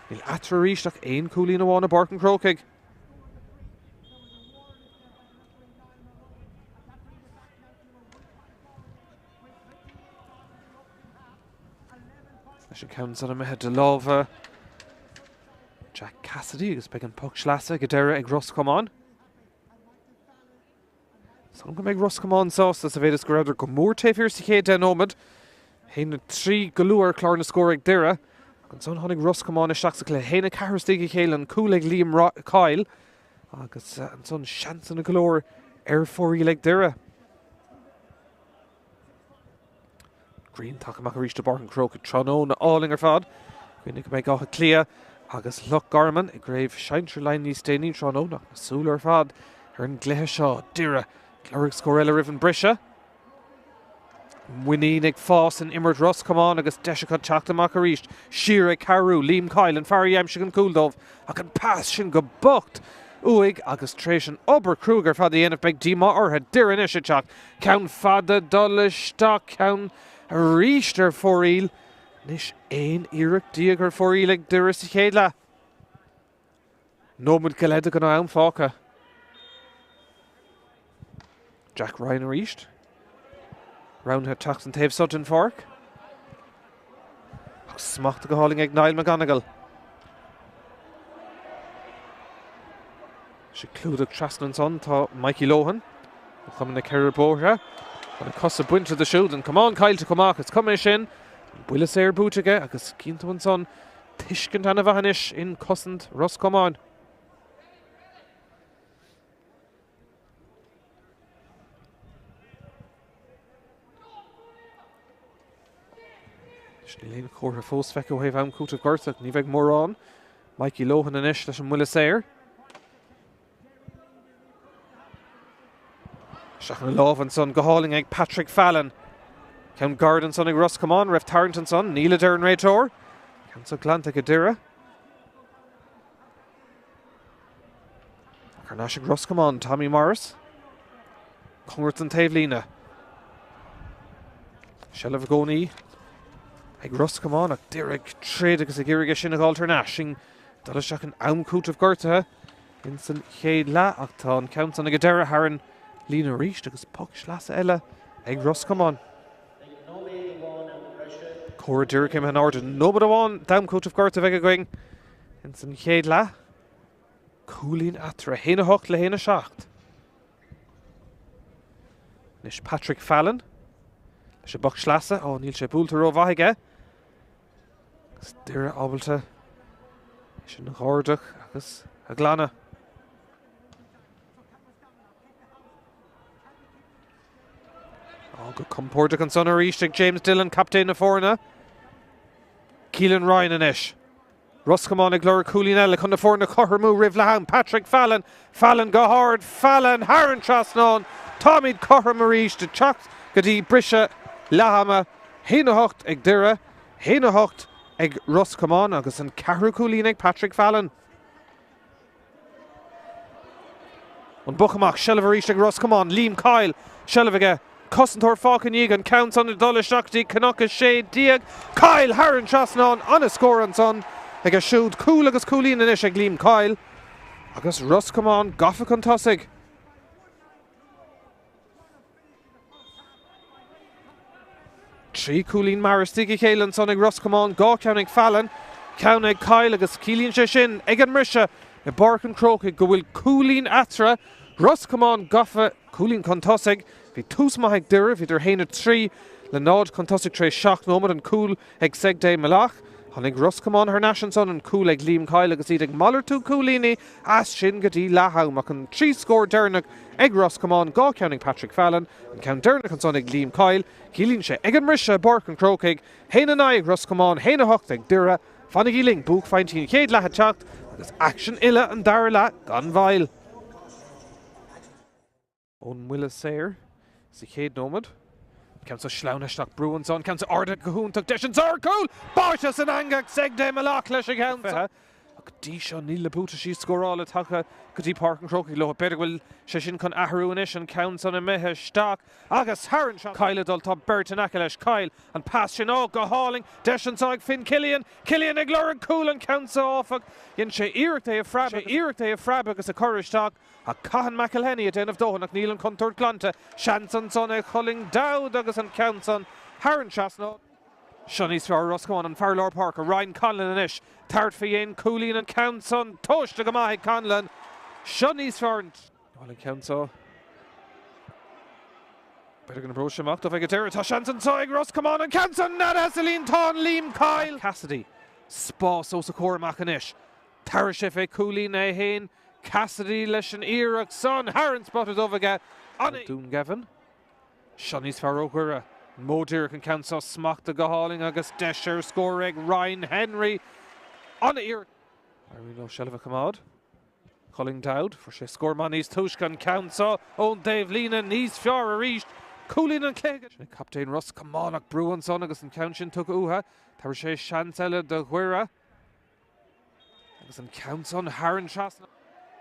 B: Níl eatarthu arís ach aon chúilín amháin i bPáirc an Chrócaigh. Leis an ceann san imithe de lámha Jack Cassidy agus beidh an poc sleasa ag an deireadh ag Ros Comáin. Is dóigh liom go mbeidh Ros Comáin sásta sa mhéid is go rabhadar go mór taobh thiar sa chéad 10 nóiméad. 1-3 go luath ar chlár na scór ag Doire. Ach ansan tháinig Ros Comáin isteach sa chluiche. 1-4 istigh a chéile an cúl ag Liam Coyle agus ansan seansanna go leor ar fóraoil ag Doire. Grian tagtha amach arís i bPáirc an Chrócaigh tráthnóna álainn ar fad. Cuimhnigh go mbeidh Áth Cliath agus Loch Garman i gCraobh Shinsir Laighean níos déanaí tráthnóna ach na súile ar fad ar an gcluiche seo. Doire ag lorg scór eile roimh an briseadh. Muinín ag fás in imirt Ros Comáin agus deis acu teacht amach arís. Siar ag cabhrú, Liam Coyle, an fear a d'aimsigh an cúl dóibh ach an pas sin go bocht uaidh agus tar éis an obair cruaidh ar fad a dhéanamh beidh díomá orthu. Doire anois ag teacht. Ceann fada dul isteach, ceann arís ar fóraoil. Anois 11 iarracht ar fóraoil ag Doire sa chéad leath. Nóiméad go leith de ghnáth-am fágtha. Jack Ryan arís. Roghnaithe teacht an taobh seo den pháirc. Ach smacht go hálainn ag Niall McGonigle. Sé clúdach trasna ansan tá Mikey Lohan ó Chumann na Ceithre Bóithre. Tá na cosa bainte de siúd, an camán caillte chomh maith, is cuma é sin. An buille saor buaite aige agus cíonn tú ansan tuiscint ana-mhaith anois in cosaint Ros Comáin. Níl aon chomhartha fós feicthe ó thaobh am cúitimh gortaithe, ní bheidh mórán. Mikey Lohan anois leis an mbuille saor. Isteach ina lámh ansan go hálainn ag Patrick Fallon. Ceann gairid ansan ag Ros Comáin, raibh tarraingt ansan, níl a deir an réiteoir. Ceann so glanta ag Doire. Thar n-ais ag Ros Comáin, Tommy Morris. Cóngarach don taobhlíne. Seilbh i gcónaí ag Ros Comáin ach Doire ag troid agus ag iarraidh é sin a dh'fháilt thar n-ais. Sinn dul isteach in am cúitimh gortaithe ins an chéad leath ach tá an ceann san ag an deireadh thar an líne arís agus poc sleasa eile ag Ros Comáin. Comhartha díreach imithe in airde. Nóiméad amháin d'am cúitimh gortaithe a bheidh againn ins an chéad leath. Cúilín eatarthu, 1-8 le 1-7. Anois Patrick Fallon leis an bpoc sleasa. Ó, níl sé buailte rómhaith aige. Agus Doire ábalta é sin a dh'ardach agus a ghlanadh. Á, Go compordach ansan arís ag James Dillon, captaen na foirne. Keelan Ryan anois. Ros Comáin ag lorg cúilín eile chun na foirne a chothromú roimh leath am. Patrick Fallon, Fallon go hard, Fallon thar an trasnán. Táimid cothrom arís ag teacht go dtí briseadh leath ama. 1-8 ag Doire, 1-8 ag Ros Comáin agus an ceathrú cúilín ag Patrick Fallon. An poc amach, seilbh arís ag Ros Comáin, Liam Kyle, seilbh aige, cosantóir fágtha ina dhiaidh, an ceann san ag dul isteach go dtí Cnoc 16, Kyle thar an trasnán, an-scór ansan aige siúd, cúl agus cúilín anois ag Liam Kyle agus Ros Comáin gafa chun tosaigh. 3 cúilín mar istigh a chéile ansan ag Ros Comáin, 2 ceann ag Fallon, ceann ag Kyle agus ciallaíonn sé sin ag an mbriseadh i bPáirc an Chrócaigh go bhfuil cúilín eatarthu. Ros Comáin gafa cúilín chun tosaigh. Bhí tús maith ag Doire, bhíodar 1-3 le 0 chun tosaigh tar éis 7 nóiméad, an cúl ag Segday Malach. Tháinig Ros Comáin thar n-ais ansan, an cúl ag Liam Kyle agus iad ag malartú cúilíní as sin go dtí leath am ach an 3 scór deireanach ag Ros Comáin, 2 ceann ag Patrick Fallon, an ceann deireanach ansan ag Liam Kyle. Ciallaíonn sé ag an mbriseadh i bPáirc an Chrócaigh, 1-9 ag Ros Comáin, 1-8 ag Doire. Fanaigí linn, buaicphointí an chéad leath ag teacht agus aicsean uile an dara leath gan mhoill. Ón mbuille saor sa chéad nóiméad. Ceann seo sleamhnaithe isteach, brú ansan, ceann seo ardaithe go hiontach, deis anso ar chúl! Báite san eangach, Segday Malach leis an gceann seo. Ach go dtí seo níl na buataisí scórála tagtha go dtí Páirc an Chrócaigh leo. B'fhéidir go bhfuil sé sin chun athrú anois, an ceann san imithe isteach agus thar an trasnán. Kyle ag dul, tá beirt in aice leis, Kyle, an pas sin, ó, go hálainn, deis anso ag Finn Killian, Killian ag lorg cúl, an ceann seo áfach, dhein sé iarracht é a phreabadh, iarracht é a phreabadh agus a chur isteach. Ach Cathan McElhinney ag déanamh dóthain ach níl an chontúirt glanta. Seans ansan ag Chulainn Dowd agus an ceann san thar an trasnán. Seo níos fearr Ros Comáin, an fear lár páirce, Ryan Conlon anois. Tabhairt faoi dhéin cúilín an ceann san tomhaiste go maith ag Conlon. Seo níos fearr an. Bhuel an ceann seo. B'fhéidir go n-oibreoidh sé amach dóibh ag an deireadh. Tá seans anso ag Ros Comáin an ceann san neadaithe sa líontán Liam Kyle. Cassidy. Spás os a chomhair amach anois. Tabharfaidh sé fé chúilín é fhéin, Cassidy leis an iarracht san thar an spota dubh aige. An Dún Geimhin. Seo níos fearr ó Dhoire. An modh díreach an ceann seo smachtaithe go hálainn agus deis ar scór ag Ryan Henry. An-iarracht. Éiríonn leo seilbh a choimeád. Chulainn Dowd. Fuair sé scór maith níos túisce an ceann seo ón dtaobhlíne níos fearr arís. Cúilín an chluiche. Sin é captaen Ros Comáin ach brú ansan agus an ceann sin tugtha uathu. Tabharfaidh sé seans eile do Dhoire. Agus an ceann san thar an trasnán.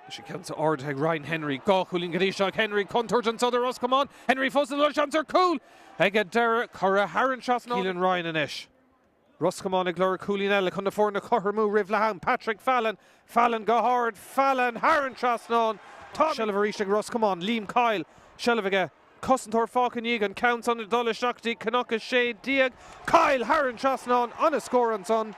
B: Leis an ceann seo ardaithe ag Ryan Henry. 2 chúilín go dtí seo ag Henry. Contúirt anso do Ros Comáin. Henry fós ag dul, seans ar chúl ag an deireadh. Curtha thar an trasnán. Keelan Ryan anois. Ros Comáin ag lorg cúilín eile chun na foirne a chothromú roimh leath am. Patrick Fallon. Fallon go hard. Fallon thar an trasnán. Tá seilbh arís ag Ros Comáin. Liam Kyle. Seilbh aige. Cosantóir fágtha ina dhiaidh, an ceann san ag dul isteach go dtí Cnoc 16. Kyle thar an trasnán, an-scór ansan ag.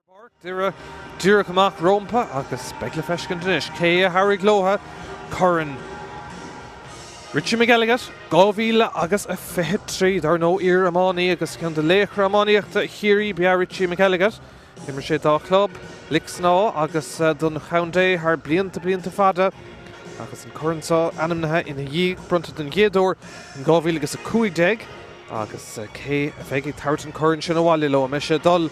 B: Doire díreach amach rómpa agus beidh le feiscint anois cé a thabharfaidh leotha Corn Richie McElligott 2000 agus a 23. Dar ndóigh iar-iománaí agus ceann de laochra iománaíochta Chiarraí ba ea Richie McElligott. D'imir sé dá chlub, Lixnaw agus don chontae thar blianta blianta fada agus an corn seo ainmnithe ina dhiaidh, bronnta den gcéad uair in 2015. Agus cé a bheidh ag tabhairt an corn sin abhaile leo? An mbeidh sé ag dul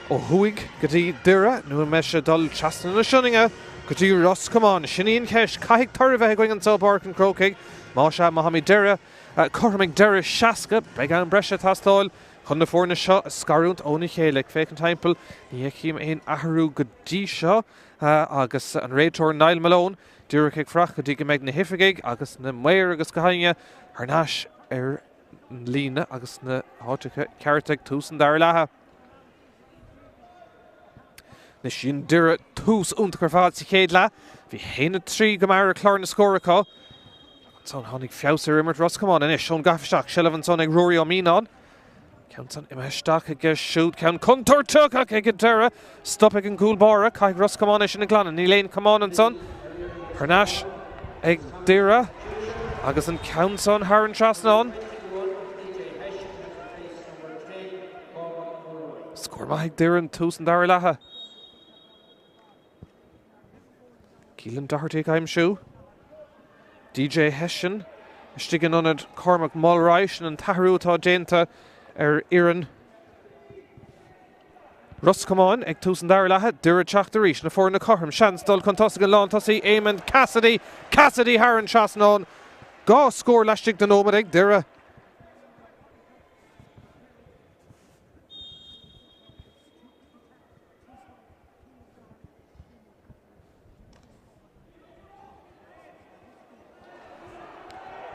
B: ó thuaidh go dtí Doire nó an mbeidh sé ag dul trasna na Sionainne go dtí Ros Comáin? Sin í an cheist. Caithfidh toradh a bheith againn anseo i bPáirc an Chrócaigh. Más ea, má táimid deireadh, cothrom ag deireadh 60, beidh am breise ag teastáil chun na foirne seo a scarúint óna chéile. Ag féachaint timpeall, ní fheicim aon athrú go dtí seo agus an réiteoir Niall Malone díreach ag fanacht go dtí go mbeidh na hoifigigh agus na maoir agus gach éinne thar n-ais ar an líne agus sna háiteacha cearta ag tús an dara leatha. Anois dhein Doire tús iontach ar fad sa chéad leath. Bhí 1-3 go mear ar chlár na scór acu. Ansan tháinig feabhas ar imirt Ros Comáin. Anois ón gcaitheamh isteach, seilbh ansan ag Ruairí Ó Mianáin. Ceann san imithe isteach aige siúd, ceann contúirteach ach ag an deireadh, stop ag an gcúl báire. Caithfidh Ros Comáin é sin a ghlanadh. Níl aon chamán ansan. Thar n-ais ag Doire agus an ceann san thar an trasnán. Scór maith ag Doire in tús an dara leatha. Keelan Doherty ag aimsiú. DJ Hession istigh in ionad Cormac Mulroy. Sin an t-athrú atá déanta ar fhoireann Ros Comáin ag tús an dara leatha. Doire ag teacht arís. Na foirne cothrom. Seans dul chun tosaigh an lántosaí Eamon Cassidy. Cassidy thar an trasnán. 2 scór laistigh de nóiméad ag Doire.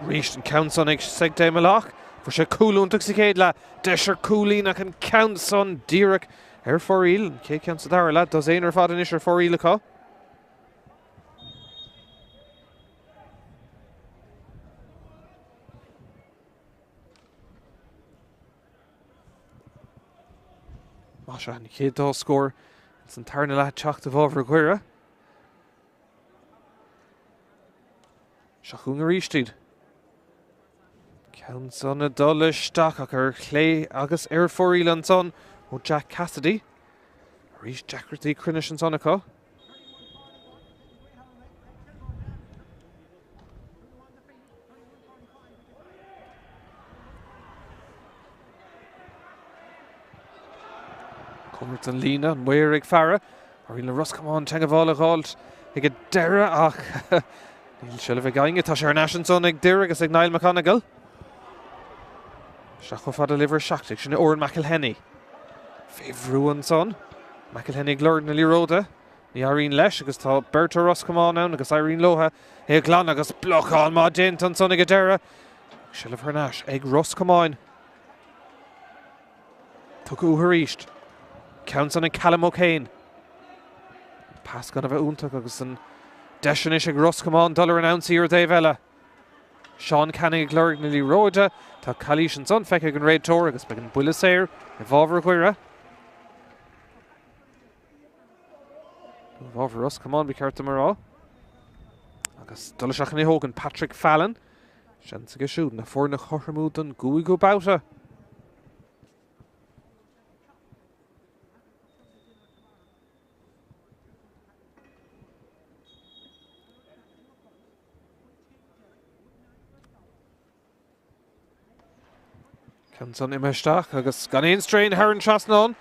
B: Arís an ceann san ag Segde Malach. Fuair sé cúl iontach sa chéad leath. Deis ar chúilín ach an ceann san díreach ar fóraoil. An chéad cheann sa dara leath. Dosaen ar fad anois ar fóraoil acu. Más ea, an chéad dá scór ins an tarna leath ag teacht i bhfabhar Dhoire. Seo chugainn arís iad. Ceann san ag dul isteach ach ar chlé agus ar fóraoil ansan ó Jack Cassidy. Arís deacrachtaí cruinnis ansan acu. Cóngarach don líne, an maor ag faire. Éiríonn le Ros Comáin teagmháil a dh'fháilt ag an deireadh ach níl seilbh ag éinne. Tá sé ar ais ansan ag Doire agus ag Niall McConnagle. Isteach chomh fada le uimhir 17, sin Oran McElhenney. Fé bhrú ansan. McElhenney ag lorg na liathróide. Ní éiríonn leis agus tá beirt ó Ros Comáin ann agus éiríonn leo é a ghlanadh agus blocáil maith déanta ansan ag an deireadh. Seilbh thar n-ais ag Ros Comáin. Tugtha uathu arís. Ceann san ag Callum O'Kane. Pas gan a bheith iontach agus an deis anois ag Ros Comáin dul ar an ionsaí ar an dtaobh eile. Seán Canning ag lorg na liathróide. Tá calaois ansan feicthe ag an réiteoir agus beidh an buille saor i bhfabhar Dhoire. I bhfabhar Ros Comáin ba cheart dom a rá. Agus dul isteach chun é a thógaint Patrick Fallon. Seans aige siúd na foirne a chothromú don gcúigiú babhta. Ceann san imithe isteach agus gan aon strain thar an trasnán.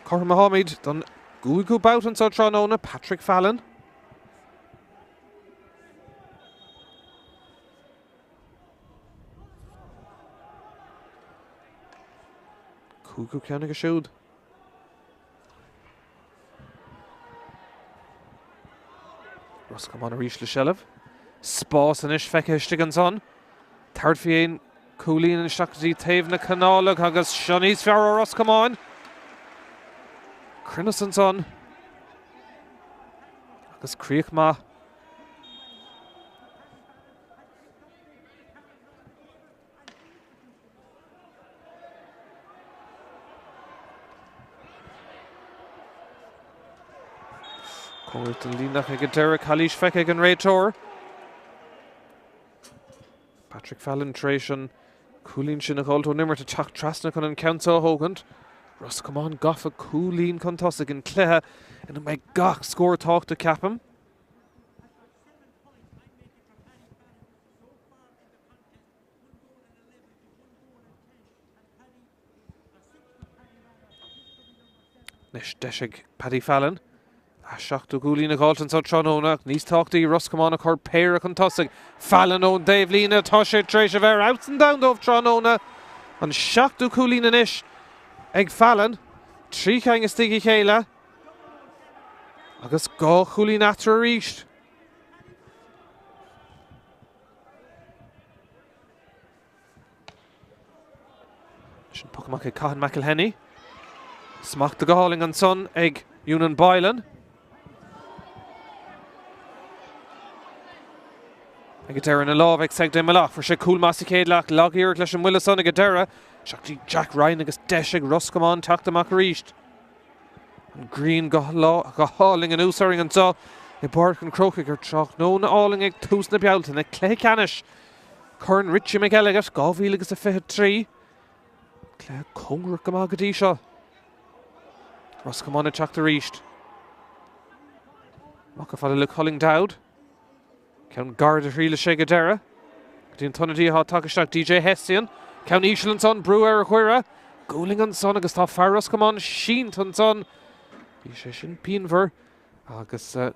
B: Cothrom atáimid don gcúigiú babhta anseo tráthnóna, Patrick Fallon. Cúigiú ceann aige siúd. Ros Comáin arís le seilbh. Spás anois feicthe istigh ansan. Tabhairt faoi aon chúilín isteach go dtí taobh na canálach agus seo níos fearr ó Ros Comáin. Cruinneas ansan. Agus críoch maith. Cóngarach don líne ach ag an deireadh, calaois feicthe ag an réiteoir. Patrick Fallon tar éis an cúilín sin a dh'fháilt ón imirt ag teacht trasna chun an ceann seo a thógaint. Ros Comáin gafa cúilín chun tosaigh in cluiche ina mbeidh gach scór tábhachtach ceapaim. Anois deis ag Paddy Fallon a seachtú cúilín a dh'fháilt anso tráthnóna ach níos tábhachtaí Ros Comáin a chur péire chun tosaigh. Fallon ón dtaobhlíne, tá sé tar éis a bheith ar fheabhas an domhain dóibh tráthnóna. An seachtú cúilín anois ag Fallon, 3 cheann istigh a chéile agus 2 chúilín eatarthu arís. Sin poc amach ag Cahan McElhenney. Smachta go hálainn ansan ag Eunan Boylan. Ag an deireadh ina lámh ag Segde Malach. Fuair sé cúl maith sa chéad leath. Lag-iarracht leis an mbuille san ag an deireadh. Isteach go dtí Jack Ryan agus deis ag Ros Comáin teacht amach arís. An ghrian go hálainn anuas orainn anseo i bPáirc an Chrócaigh ar tráthnóna álainn ag tús na Bealtaine, cluiche ceannais Corn Richie McElligott 2023. Cluiche cóngarach go maith go dtí seo. Ros Comáin ag teacht arís. Amach chomh fada le Colin Dowd. Ceann gairid a thriaileas sé ag an deireadh. Go dtí an t-ionadaí atá tagtha isteach, DJ Hession. Ceann íseal ansan, brú ar Dhoire. Gualainn ansan agus tá fear Ros Comáin sínte ansan. Bhí sé sin pianmhar agus is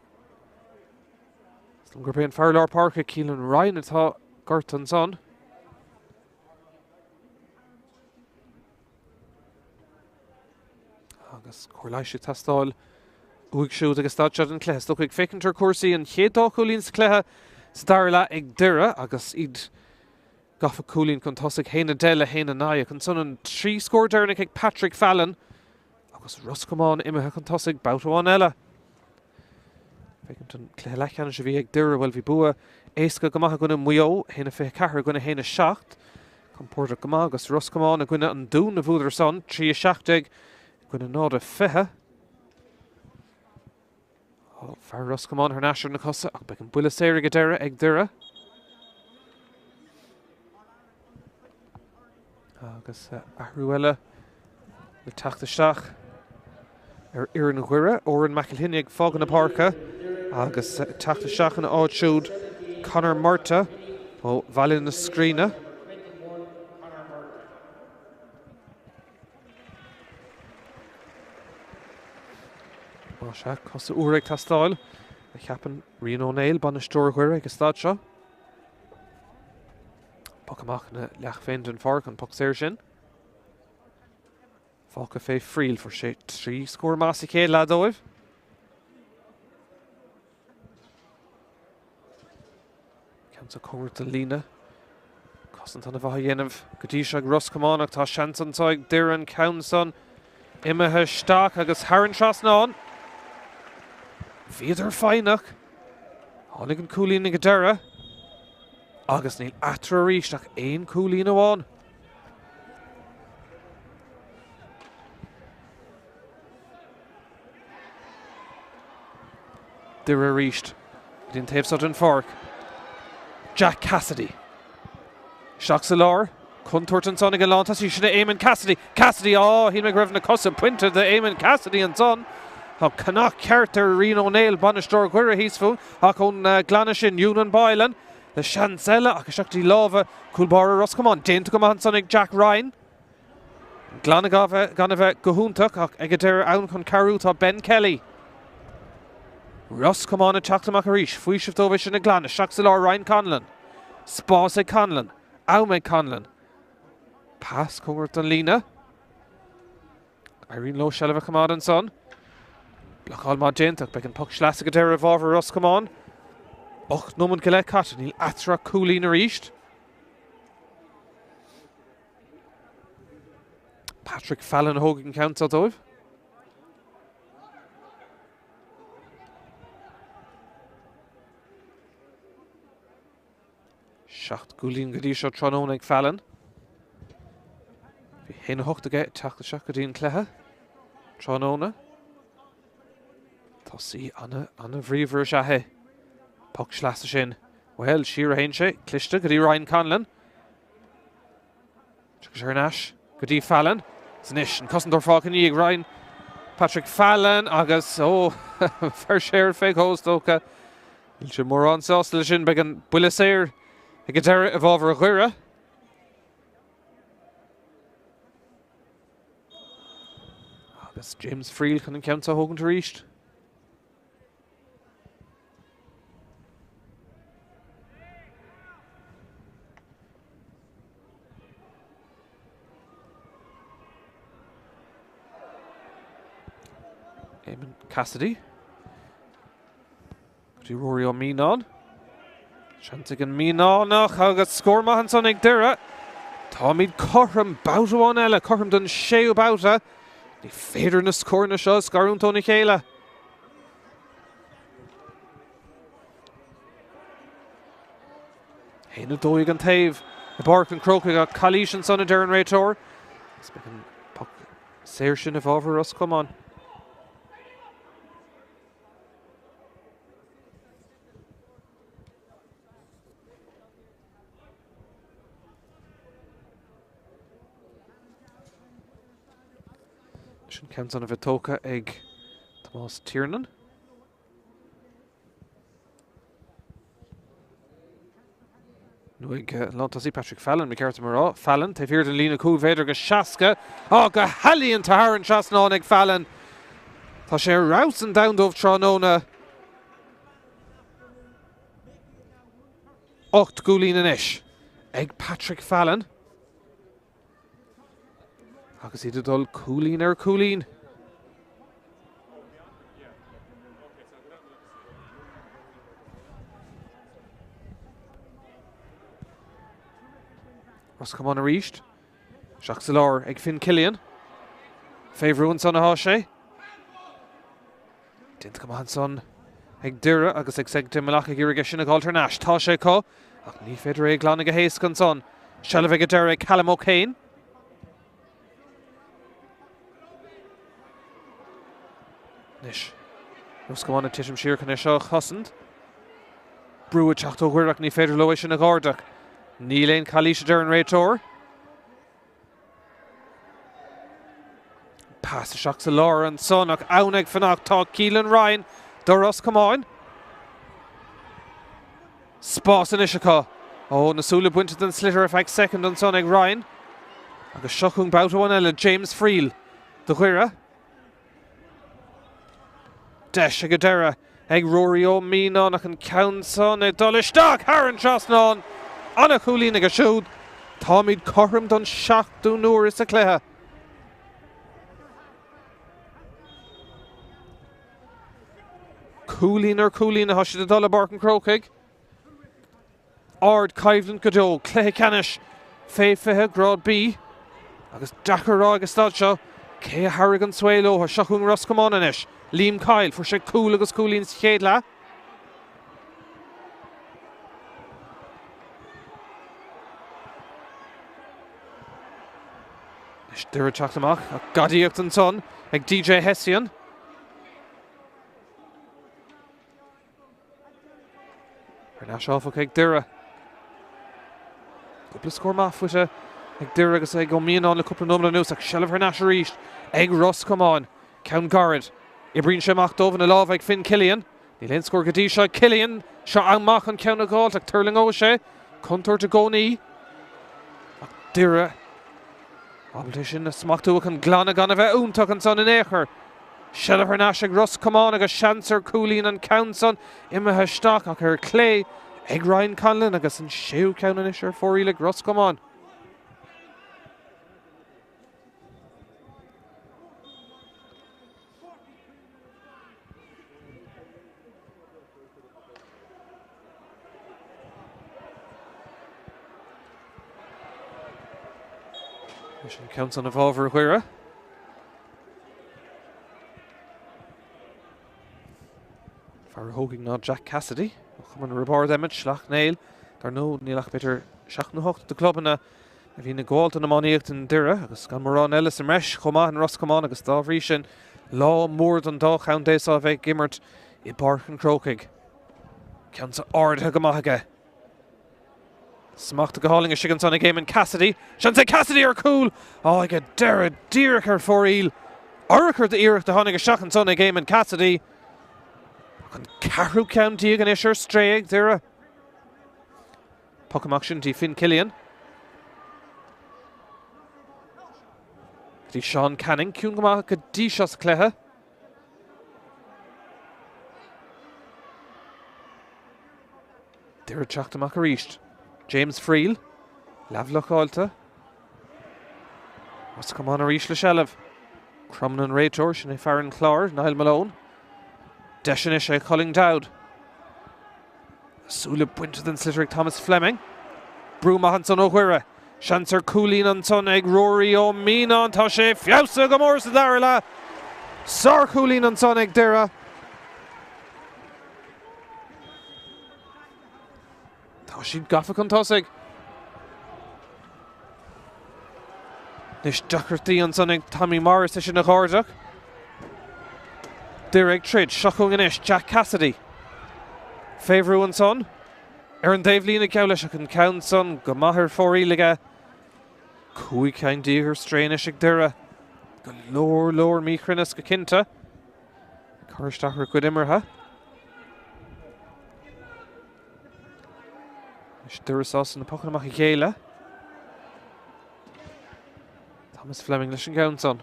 B: dóigh liom gurb é an fear lár páirce, Keelan Ryan, atá gortaithe ansan. Agus cóir leighis ag teastáil uaidh siúd ag an staid seo den chluiche. Is dócha ag féachaint ar chúrsaí an chéad dá chúilín sa chluiche sa dara leath ag Doire agus iad gafa cúilín chun tosaigh, 1-10 le 1-9 ach ansan an 3 scór deireanach ag Patrick Fallon agus Ros Comáin imithe chun tosaigh babhta amháin eile. Féachaint an cluiche leathcheannais a bhí ag Doire, bhuel bhí bua éasca go maith i gcoinne Mhaigh Eo, 1-24 i gcoinne 1-7. Compordach go maith agus Ros Comáin i gcoinne an Dúin a bhuadar san, 3-17 i gcoinne 0-20. Fear Ros Comáin thar n-ais ar na cosa ach beidh an buille saor ag an deireadh ag Doire. Agus athrú eile le teacht isteach ar fhoireann Dhoire, Odhrán McElhinney ag fágáil na páirce agus ag teacht isteach ina áit siúd Conor Murtagh ó Bhaile na Scríne. Más ea, cosa úra ag teastáil, a cheapann Rian Ó Néill, bainisteoir Dhoire ag an staid seo. Poc amach ina leath féin den pháirc, an poc saor sin. Fágtha fé Friel, fuair sé 3 scór maith sa chéad leath dóibh. Ceann seo cóngarach don líne. Cosaint ana mhaith á dhéanamh go dtí seo ag Ros Comáin ach tá seans anseo ag Doire an ceann san imithe isteach agus thar an trasnán. Bhíodar foighneach. Tháinig an cúilín ag an deireadh agus níl eatarthu arís ach aon chúilín amháin. Doire arís go dtí an taobh seo den pháirc. Jack Cassidy. Isteach sa lár. Contúirt ansan ag an lántosaí sin é Eamon Cassidy. Cassidy, á, shíl mé go raibh na cosa bainte de Eamon Cassidy ansan. Tá cnoc ceart ar Rian Ó Néill, bainisteoir Dhoire thíos fúinn, ach ón nglanadh sin, Eunan Boylan le seans eile ach isteach go dtí lámha cúl báire Ros Comáin. Déanta go maith ansan ag Jack Ryan. Glanadh gan a bheith go hiontach ach ag an deireadh ann chun cabhrú tá Ben Kelly. Ros Comáin ag teacht amach arís, faoiseamh dóibh é sin a ghlanadh. Isteach sa lár Ryan Conlon. Spás ag Conlon. Am ag Conlon. Pas cóngarach don líne. Éiríonn leo seilbh a choimeád ansan. Blocáil maith déanta ach beidh an poc sleasa ag an deireadh i bhfabhar Ros Comáin. 8 nóiméad go leith caite, níl eatarthu ach cúilín arís. Patrick Fallon a thógfaidh an ceann seo dóibh. 7 gcúilín go dtí seo tráthnóna ag Fallon. Bhí 1-8 aige ag teacht isteach go dtí an cluiche tráthnóna. Tosaí an-bhríomhar is ea é. Poc sleasa sin. Bhuel, siar a théann sé, cliste go dtí Ryan Conlon. Tiocfaidh sé thar n-ais go dtí Fallon. Is anois an cosantóir fágtha ina dhiaidh Ryan Patrick Fallon agus, ó, fear séir fé dhó is dócha. Níl sé mórán sásta leis sin. Beidh an buille saor ag an deireadh i bhfabhar Dhoire. Agus James Friel chun an ceann seo a thógaint arís. Eamon Cassidy. Go dtí Rory Ó Mianáin. Seans ag an Mianánach agus scór maith ansan ag Doire. Táimid cothrom babhta amháin eile, cothrom don séú babhta. Ní féidir na scóranna seo a scarúint óna chéile. 1-2 ag an taobh i bPáirc an Chrócaigh ach calaois ansan a deir an réiteoir. Is beidh an poc saor sin i bhfabhar Ros Comáin. Sin ceann san a bheith tógtha ag Tomás Tiernan. Nó ag lántosaí Patrick Fallon, ba cheart dom a rá. Fallon, taobh thiar den líne cúil, b'fhéidir go 60. Á, go healaíonta thar an trasnán ag Fallon. Tá sé ar fheabhas an domhan dóibh tráthnóna. 8 gcúilín anois ag Patrick Fallon. Agus iad ag dul cúilín ar chúilín. Ros Comáin arís. Isteach sa lár ag Finn Killian. Fé bhrú ansan atá sé. Déanta go maith ansan ag Doire agus ag Seigte Malach ag iarraidh é sin a dh'fháilt thar n-ais. Tá sé acu ach ní féidir é a ghlanadh go héasca ansan. Seilbh ag an deireadh ag Callum O'Kane. Anois, Ros Comáin ag titim siar chun é seo a chosaint. Brú ag teacht ó Dhoire ach ní féidir leo é sin a dh'ardach. Níl aon chalaois a deir an réiteoir. Pas isteach sa lár ansan ach ann ag fanacht tá Keelan Ryan do Ros Comáin. Spás anois acu. Ó, na súile bainte den sliotar ar feadh soicind ansan ag Ryan. Agus seo chugainn babhta amháin eile James Friel do Dhoire. Deis ag an deireadh ag Rory Ó Mianáin ach an ceann san ag dul isteach thar an trasnán. Ana-chúilín aige siúd. Táimid cothrom don seachtú n-uair sa chluiche. Cúilín ar chúilín atá siad ag dul i bPáirc an Chrócaigh. Ard-choimhlint go deo, cluiche ceannais fé 20, Grád B, agus deacair a rá ag an staid seo cé a thabharfaidh an svae leo. Seo chugainn Ros Comáin anois. Liam Kyle, fuair sé cúl agus cúilín sa chéad leath. Anois Doire ag teacht amach, ach gadaíocht ansan ag DJ Hession. Thar n-ais áfach ag Doire. Cúpla scór maith faighte ag Doire agus ag Ó Mianáin le cúpla nóiméad anuas ach seilbh thar n-ais arís ag Ros Comáin. Ceann gairid. Oibríonn sé amach dóibh ina lámha ag Finn Killian. Níl aon scór go dtí seo ag Killian. Seo am maith chun ceann a dh'fháilt ach tuirlingeoidh sé. Contúirt i gcónaí. Ach Doire ábalta é sin a smachtú ach an glanadh gan a bheith iontach ansan in aon chor. Seilbh thar n-ais ag Ros Comáin agus seans ar chúilín an ceann san imithe isteach ach ar clé ag Ryan Conlon agus an séú ceann anois ar fóraoil ag Ros Comáin. Leis an ceann san i bhfabhar Dhoire. Fear a thógfaidh ná Jack Cassidy ó Chumann Roibeárd Emmet, Sleacht Néill. Dar ndóigh, níl ach b'fhéidir 7 nó 8 de chlubanna a bhíonn ag gabháil don iománaíocht i nDoire agus gan mórán eile sa mbreis chomh maith in Ros Comáin agus dá bhrí sin lá mór don dá chontae seo a bheith ag imirt i bPáirc an Chrócaigh. Ceann seo ardaithe go maith aige. Smachtaithe go hálainn istigh ansan ag Eamon Cassidy. Seans ag Cassidy ar chúl! Á, ag an deireadh, díreach ar fóraoil. Urchar d'iarracht a tháinig isteach ansan ag Eamon Cassidy. Ach an ceathrú ceann déag anois ar strae ag Doire. Poc amach sin dtí Finn Killian. Go dtí Seán Canning, ciúin go maith go dtí seo sa chluiche. Doire ag teacht amach arís. James Friel, leathbhlocáilte. Ros Comáin arís le seilbh. Cromann an réiteoir, sin é fear an Chláir, Niall Malone. Deis anois ag Colin Dowd. Na súile bainte den sliotar ag Thomas Fleming. Brú maith ansan ó Dhoire. Seans ar chúilín ansan ag Ruairí Ó Mianáin. Tá sé feabhsaithe go mór sa dara leath. Sárchúilín ansan ag Doire. Tá siad gafa chun tosaigh. Anois deacrachtaí ansan ag Tommy Morris é sin a chuardach. Doire ag troid. Seo chugainn anois Jack Cassidy. Fé bhrú ansan. Ar an dtaobhlíne geall leis ach an ceann san go maith ar fóraoil aige. 15 ceann ar strae anois ag Doire. Go leor leor míchruinneas go cinnte. Ag cur isteach ar a gcuid imeartha. Anois Doire sásta na pocanna amach a ghéilleadh. Thomas Fleming leis an gceann san.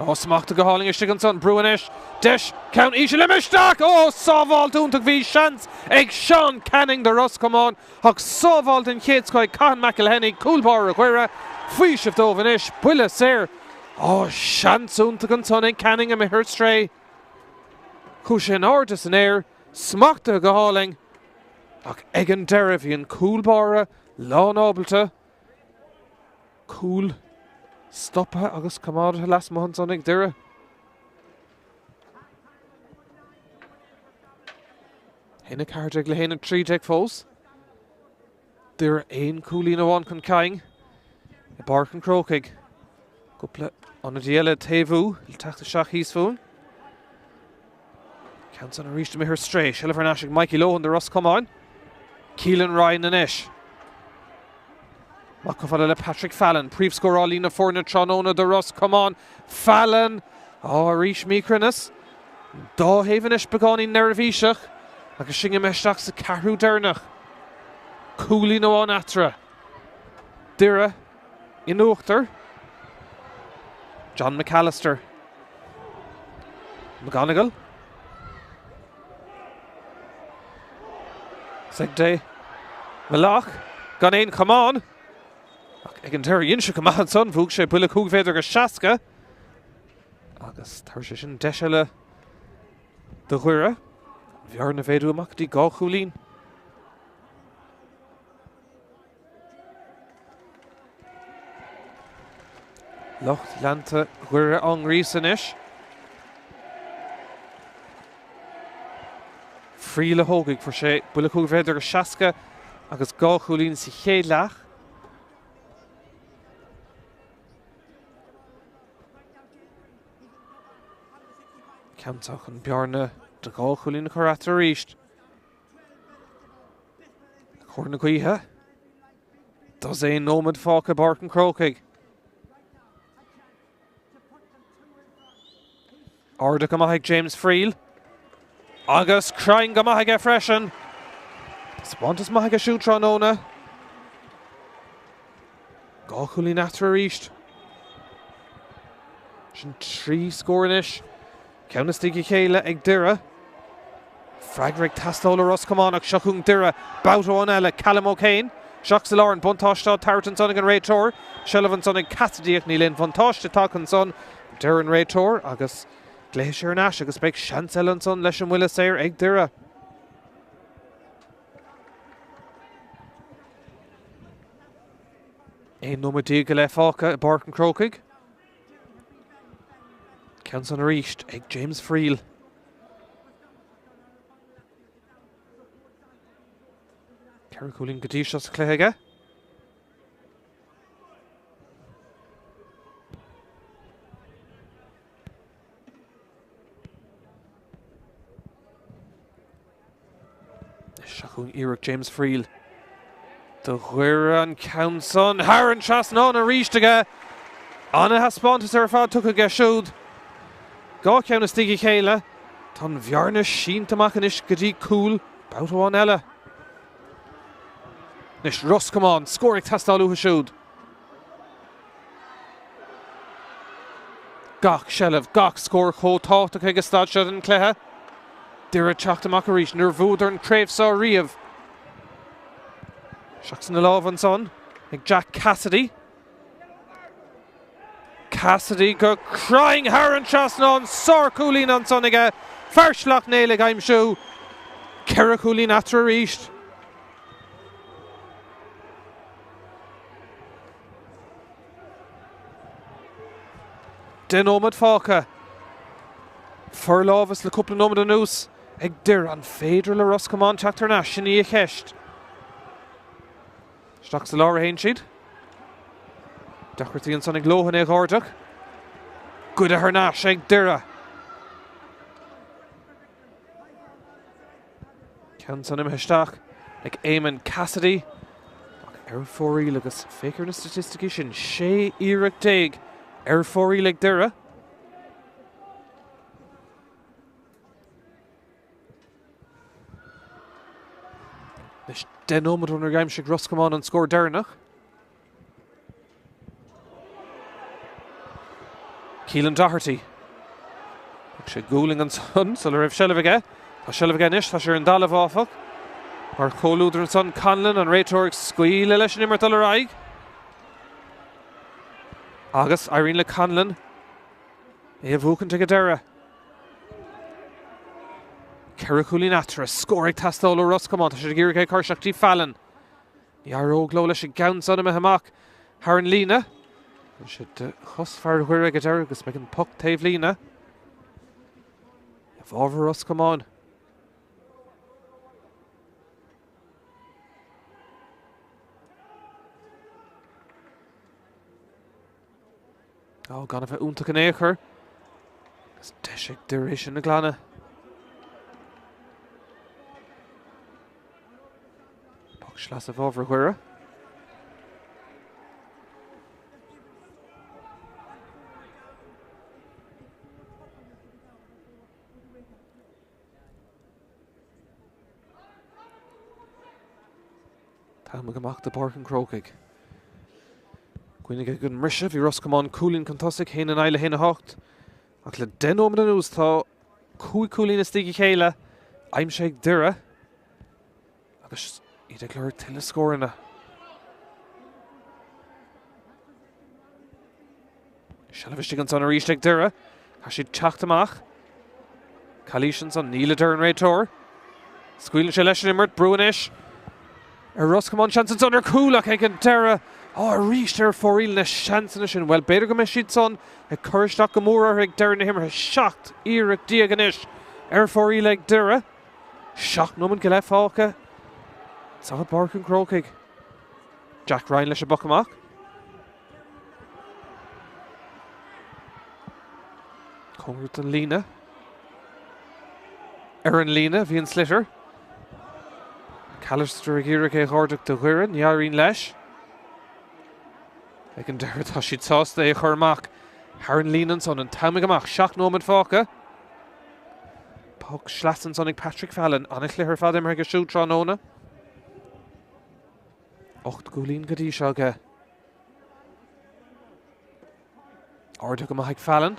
B: Ó, smachtaithe go hálainn istigh ansan, brú anois, deis, ceann íseal imithe isteach! Ó, sábháilt iontach, bhí seans ag Seán Canning do Ros Comáin ach sábháil den chéad scoth ag Cathal McElhenney, cúl báire Dhoire, faoiseamh dóibh anois, buille saor. Ó, seans iontach ansan ag Canning imithe ar strae. Chuaigh sé in airde san aer, smachtaithe go hálainn, ach ag an deireadh bhí an cúl báire lán ábalta. Cúl stoptha agus coimeádaithe lasmuigh ansan ag Doire. 1-14 le 1-13 fós. Doire aon chúilín amháin chun cinn i bPáirc an Chrócaigh. Cúpla ionadaí eile ag taobhú le teacht isteach thíos fúinn. Ceann san arís imithe ar strae. Seilbh thar n-ais ag Mikey Lohan do Ros Comáin. Keelan Ryan anois. Amach chomh fada le Patrick Fallon, príomhscórálaí na foirne tráthnóna do Ros Comáin. Fallon! Á, arís míchruinneas. Dá thaobh anois beagáinín neirbhíseach agus sinn imithe isteach sa ceathrú deireanach. Cúilín amháin eatarthu. Doire in uachtar. John McAllister. McGonigle. Segde. Malach. Gan aon chamán. Ach ag an deireadh dhein sé go maith ansan. Bhuaigh sé buille 5 mhéadar go 60. Agus tabharfaidh sé sin deis eile do Dhoire. An bhearna a mhéadú amach go dtí 2 chúilín. Lucht leanta Dhoire á ngríosadh anois. Friel a thógfaidh, fuair sé buille 5 mhéadar go 60 agus 2 chúilín sa chéad leath. Ceann seo chun bearna de 2 chúilín a chur eatarthu arís. Cóir na gaoithe. Dosaen nóiméad fágtha i bPáirc an Chrócaigh. Ardaithe go maith ag James Friel. Agus cruinn go maith aige freisin. Taispeántas maith aige siúd tráthnóna. 2 chúilín eatarthu arís. Sin 3 scór anois. Ceann istigh a chéile ag Doire. Freagra ag teastáil ó Ros Comáin ach seo chugainn Doire. Babhta amháin eile, Callum O'Kane. Isteach sa lár, an buntáiste á tabhairt ansan ag an réiteoir. Seilbh ansan ag Cassidy ach níl aon bhuntáiste tagtha ansan, deir an réiteoir agus glaofaidh sé thar n-ais agus beidh seans eile ansan leis an mbuille saor ag Doire. 11 nóiméad go leith fágtha i bPáirc an Chrócaigh. Ceann san arís ag James Friel. Ceithre chúilín go dtí seo sa chluiche aige. Seo chugainn iarracht James Friel do Dhoire an ceann san thar an trasnán arís aige. Ana-thaispeántas ar fad tugtha aige siúd. 2 cheann istigh a chéile. Tá an bhearna sínte amach anois go dtí cúl babhta amháin eile. Anois Ros Comáin, scór ag teastáil uathu siúd. Gach seilbh, gach scór chomh tábhachtach ag an staid seo den chluiche. Doire ag teacht amach arís, níor bhuadar an chraobh seo riamh. Isteach sna lámha ansan ag Jack Cassidy. Cassidy go cruinn thar an trasnán, sárchúilín ansan aige, fear Shleacht Néill ag aimsiú 4 chúilín eatarthu arís. 10 nóiméad fágtha. Forlámhas le cúpla nóiméad anuas ag Doire. An féidir le Ros Comáin teacht thar n-ais? Sin í an cheist. Isteach sa lár a théann siad. Deacrachtaí ansan ag Lohan é a dh'airdeach. Goidte thar n-ais ag Doire. Ceann san imithe isteach ag Eamon Cassidy ach ar fóraoil agus féach ar na staitisticí sin, 16 iarracht ar fóraoil ag Doire. Anois 10 nóiméad ónar aimsigh Ros Comáin an scór deireanach. Keelan Doherty. Thug sé gualainn ansan sula raibh seilbh aige. Tá seilbh aige anois, tá sé ar an dtalamh áfach. Mar chomhluadar ansan Conlon, an réiteoir ag scaoileadh leis an imirt dul ar aghaidh. Agus éiríonn le Conlon é a bhuachaint ag an deireadh. 4 chúilín eatarthu, scór ag teastáil ó Ros Comáin, tá siad ag iarraidh é a chur isteach dtí Fallon. Ní éireoidh leo leis an gceann san imithe amach thar an líne. Bhuail sé de chos fear Dhoire ag an deireadh agus beidh an poc taobh líne i bhfabhar Ros Comáin. Á, gan a bheith iontach in aon chor. Agus deis ag Doire é sin a ghlanadh. Poc sleasa i bhfabhar Dhoire. T-am ag imeacht i bPáirc an Chrócaigh. Cuimhnigh ag an mbriseadh, bhí Ros Comáin cúilín chun tosaigh, 1 in aghaidh 1 8. Ach le 10 nóiméad anuas tá 5 cúilín istigh a chéile aimsithe ag Doire agus iad ag lorg tuilleadh scóranna. Seilbh istigh ansan arís ag Doire. Tá siad teacht amach. Calaois ansan, níl a deir an réiteoir. Scaoileann sé leis an imirt, brú anois ar Ros Comáin. Seans ansan ar chúl ach ag an deireadh, á arís ar fóraoil na seansanna sin. Bhuel, b'fhéidir go mbeidh siad san ag cur isteach go mór orthu ag deireadh na himeartha. 17 iarracht anois ar fóraoil ag Doire. 7 nóiméad go leith fágtha anseo i bPáirc an Chrócaigh. Jack Ryan leis an bpoc amach. Cóngarach don líne. Ar an líne bhí an sliotar. McAllister ag iarraidh é a dh'airdeach do Dhoire, ní éiríonn leis. Ag an deireadh tá siad sásta é a chur amach thar an líne ansan, an t-am ag imeacht, 7 nóiméad fágtha. Poc sleasa ansan ag Patrick Fallon, an-chluiche ar fad imeartha aige siúd tráthnóna. 8 gcúilín go dtí seo aige. Ardaithe go maith ag Fallon.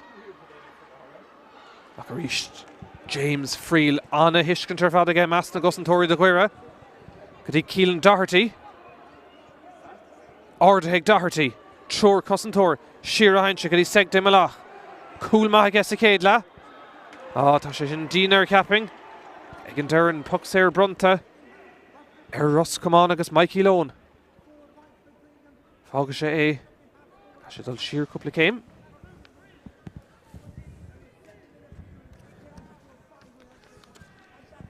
B: Ach arís James Friel ana-thuiscint ar fad aige i measc na gcosantóirí do Dhoire. Go dtí Keelan Doherty. Ardaithe ag Doherty. Triúr cosantóir siar a théann sé go dtí Seg Demalach. Cúl maith aige sa chéad leath. Á, tá sé sin dian air cheapfainn. Ag an deireadh an poc saor bronnta ar Ros Comáin agus Mikey Lohan. Fágfaidh sé é. Tá sé dul siar cúpla céim.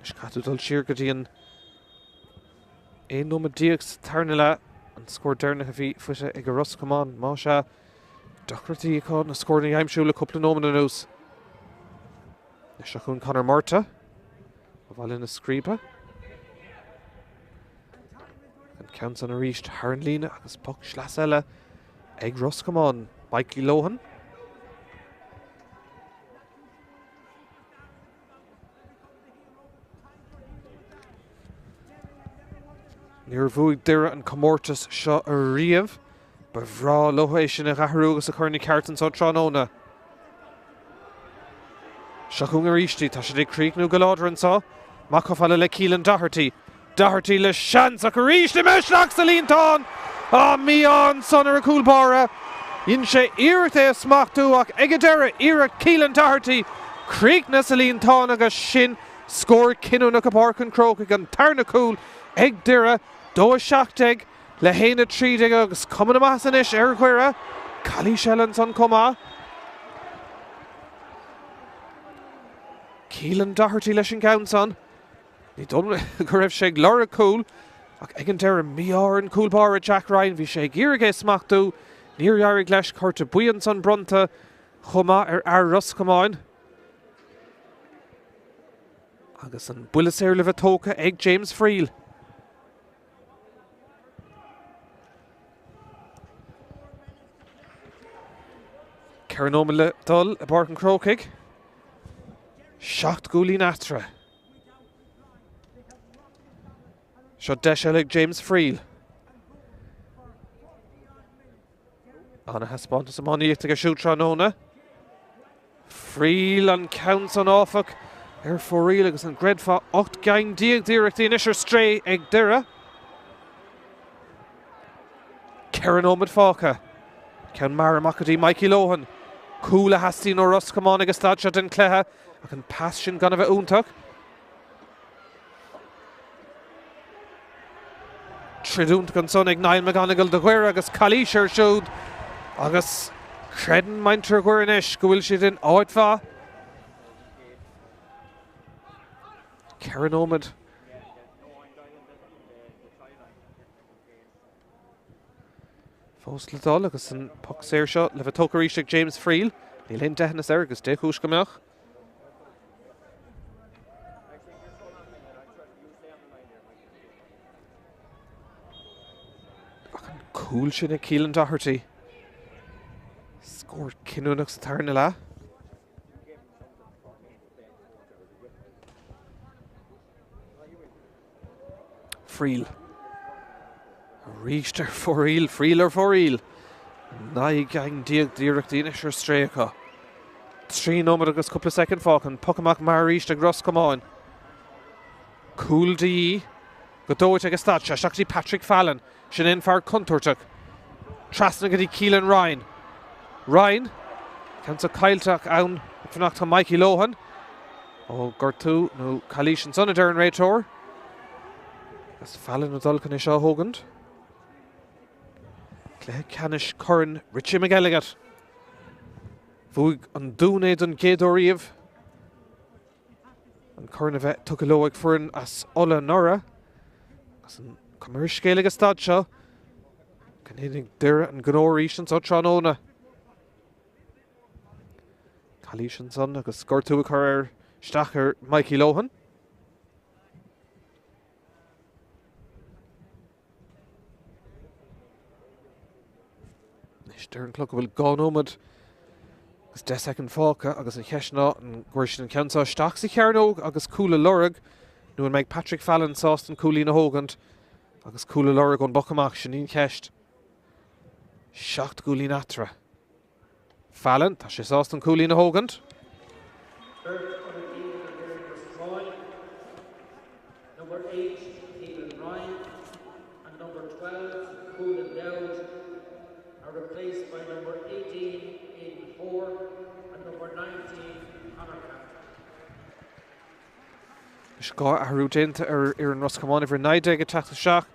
B: Anois caithfidh tú dul siar go dtí an 11 nóiméad sa tarna leath, an scór deireanach a bhí faighte ag Ros Comáin. Más ea, deacrachtaí acu na scóranna a aimsiú le cúpla nóiméad anuas. Anois seo chugainn Conor Murtagh ó Bhaile na Scríbe. An ceann san arís thar an líne agus poc sleasa eile ag Ros Comáin. Mikey Lohan. Níor bhuaigh Doire an comórtas seo ariamh. Ba bhreá leo é sin a athrú agus a chur ina ceart anso tráthnóna. Seo chugainn arís í. Tá siad ag críochnú go láidir anso. Amach chomh fada le Keelan Doherty. Doherty le seans ach arís imithe isteach sa líontán! Á, mí-ádh ansan ar an chúl báire. Dhein sé iarracht é a smachtú ach ag an deireadh, iarracht Keelan Doherty críochnaithe sa líontán agus sin scór cinniúnach i bPáirc an Chrócaigh, an tarna cúl ag Doire, 2-17 le 1-13 agus cuma na maitheasa anois ar Dhoire. Calaois eile ansan chomh maith. Keelan Doherty leis an gceann san. Ní dóigh liom go raibh sé ag lorg cúl ach ag an deireadh mí-ádh ar an gcúl báire Jack Ryan, bhí sé ag iarraidh é a smachtú, níor éirigh leis, cárta buí ansan bronnta chomh maith ar fhear Ros Comáin. Agus an buille saor le bheith tógtha ag James Friel. Ceithre nóiméad le dul i bPáirc an Chrócaigh. 7 gcúilín eatarthu. Seo deis eile ag James Friel. Ana-thaispeántas iománaíochta aige siúd tráthnóna. Friel an ceann san áfach ar fóraoil agus an gcreidfeá 18 gceann d'iarrachtaí anois ar strae ag Doire. Ceithre nóiméad fágtha. Ceann mear amach go dtí Mikey Lohan. Cúl a theastaíonn ó Ros Comáin ag an staid seo den chluiche ach an pas sin gan a bheith iontach. Troid iontach ansan ag Niall McGonigle do Dhoire agus calaois air siúd agus creideann muintir Dhoire anois go bhfuil siad in áit mhaith. Ceithre nóiméad. Fós le dul agus an poc saor seo le bheith tógtha arís ag James Friel. Níl aon deitheanas air agus dé chúis go mbeadh. Ach an cúl sin ag Keelan Doherty. Scór cinniúnach sa tarna leath. Friel. Arís ar fóraoil, Friel ar fóraoil. 19 gceann d'iarrachtaí anois ar strae acu. 3 nóiméad agus cúpla soicind fágtha. An poc amach mear arís ag Ros Comáin. Cúl de dhíth go dóite ag an staid seo. Isteach go dtí Patrick Fallon. Sin é an fear contúirteach. Trasna go dtí Keelan Ryan. Ryan, ceann seo caillte ach ann ag fanacht tá Mikey Lohan. Ó, gortú nó calaois ansan a deir an réiteoir. Agus Fallon ag dul chun é seo a thógaint. Cluiche ceannais Corn Richie McElligott. Bhuaigh an Dún é don gcéad uair riamh. An corn a bheith tugtha leo ag foireann as Ulaidh anuraidh. Agus an chuma ar an scéal ag an staid seo go ndéanfaidh Doire an gnó arís anso tráthnóna. Calaois ansan agus gortú ag cur ar isteach ar Mikey Lohan. Anois deir an clog go bhfuil 2 nóiméad agus 10 soicind fágtha agus an cheist ná an gcuirfidh siad an ceann seo isteach sa chearnóg agus cúl a lorg nó an mbeidh Patrick Fallon sásta an cúilín a thógaint agus cúl a lorg ón bpoc amach, sin í an cheist. 7 gcúilín eatarthu. Fallon, tá sé sásta an cúilín a thógaint.
A: Beirt ionadaí do fhoireann Ros Comáin, Number 8, Keelan Ryan, and number 12, Cualann Dowd, are replaced by number 18, Aidan Hoare, and number 19, Conor Kavanagh.
B: Anois 2 athrú déanta ar fhoireann Ros Comáin, uimhir 19 ag teacht isteach,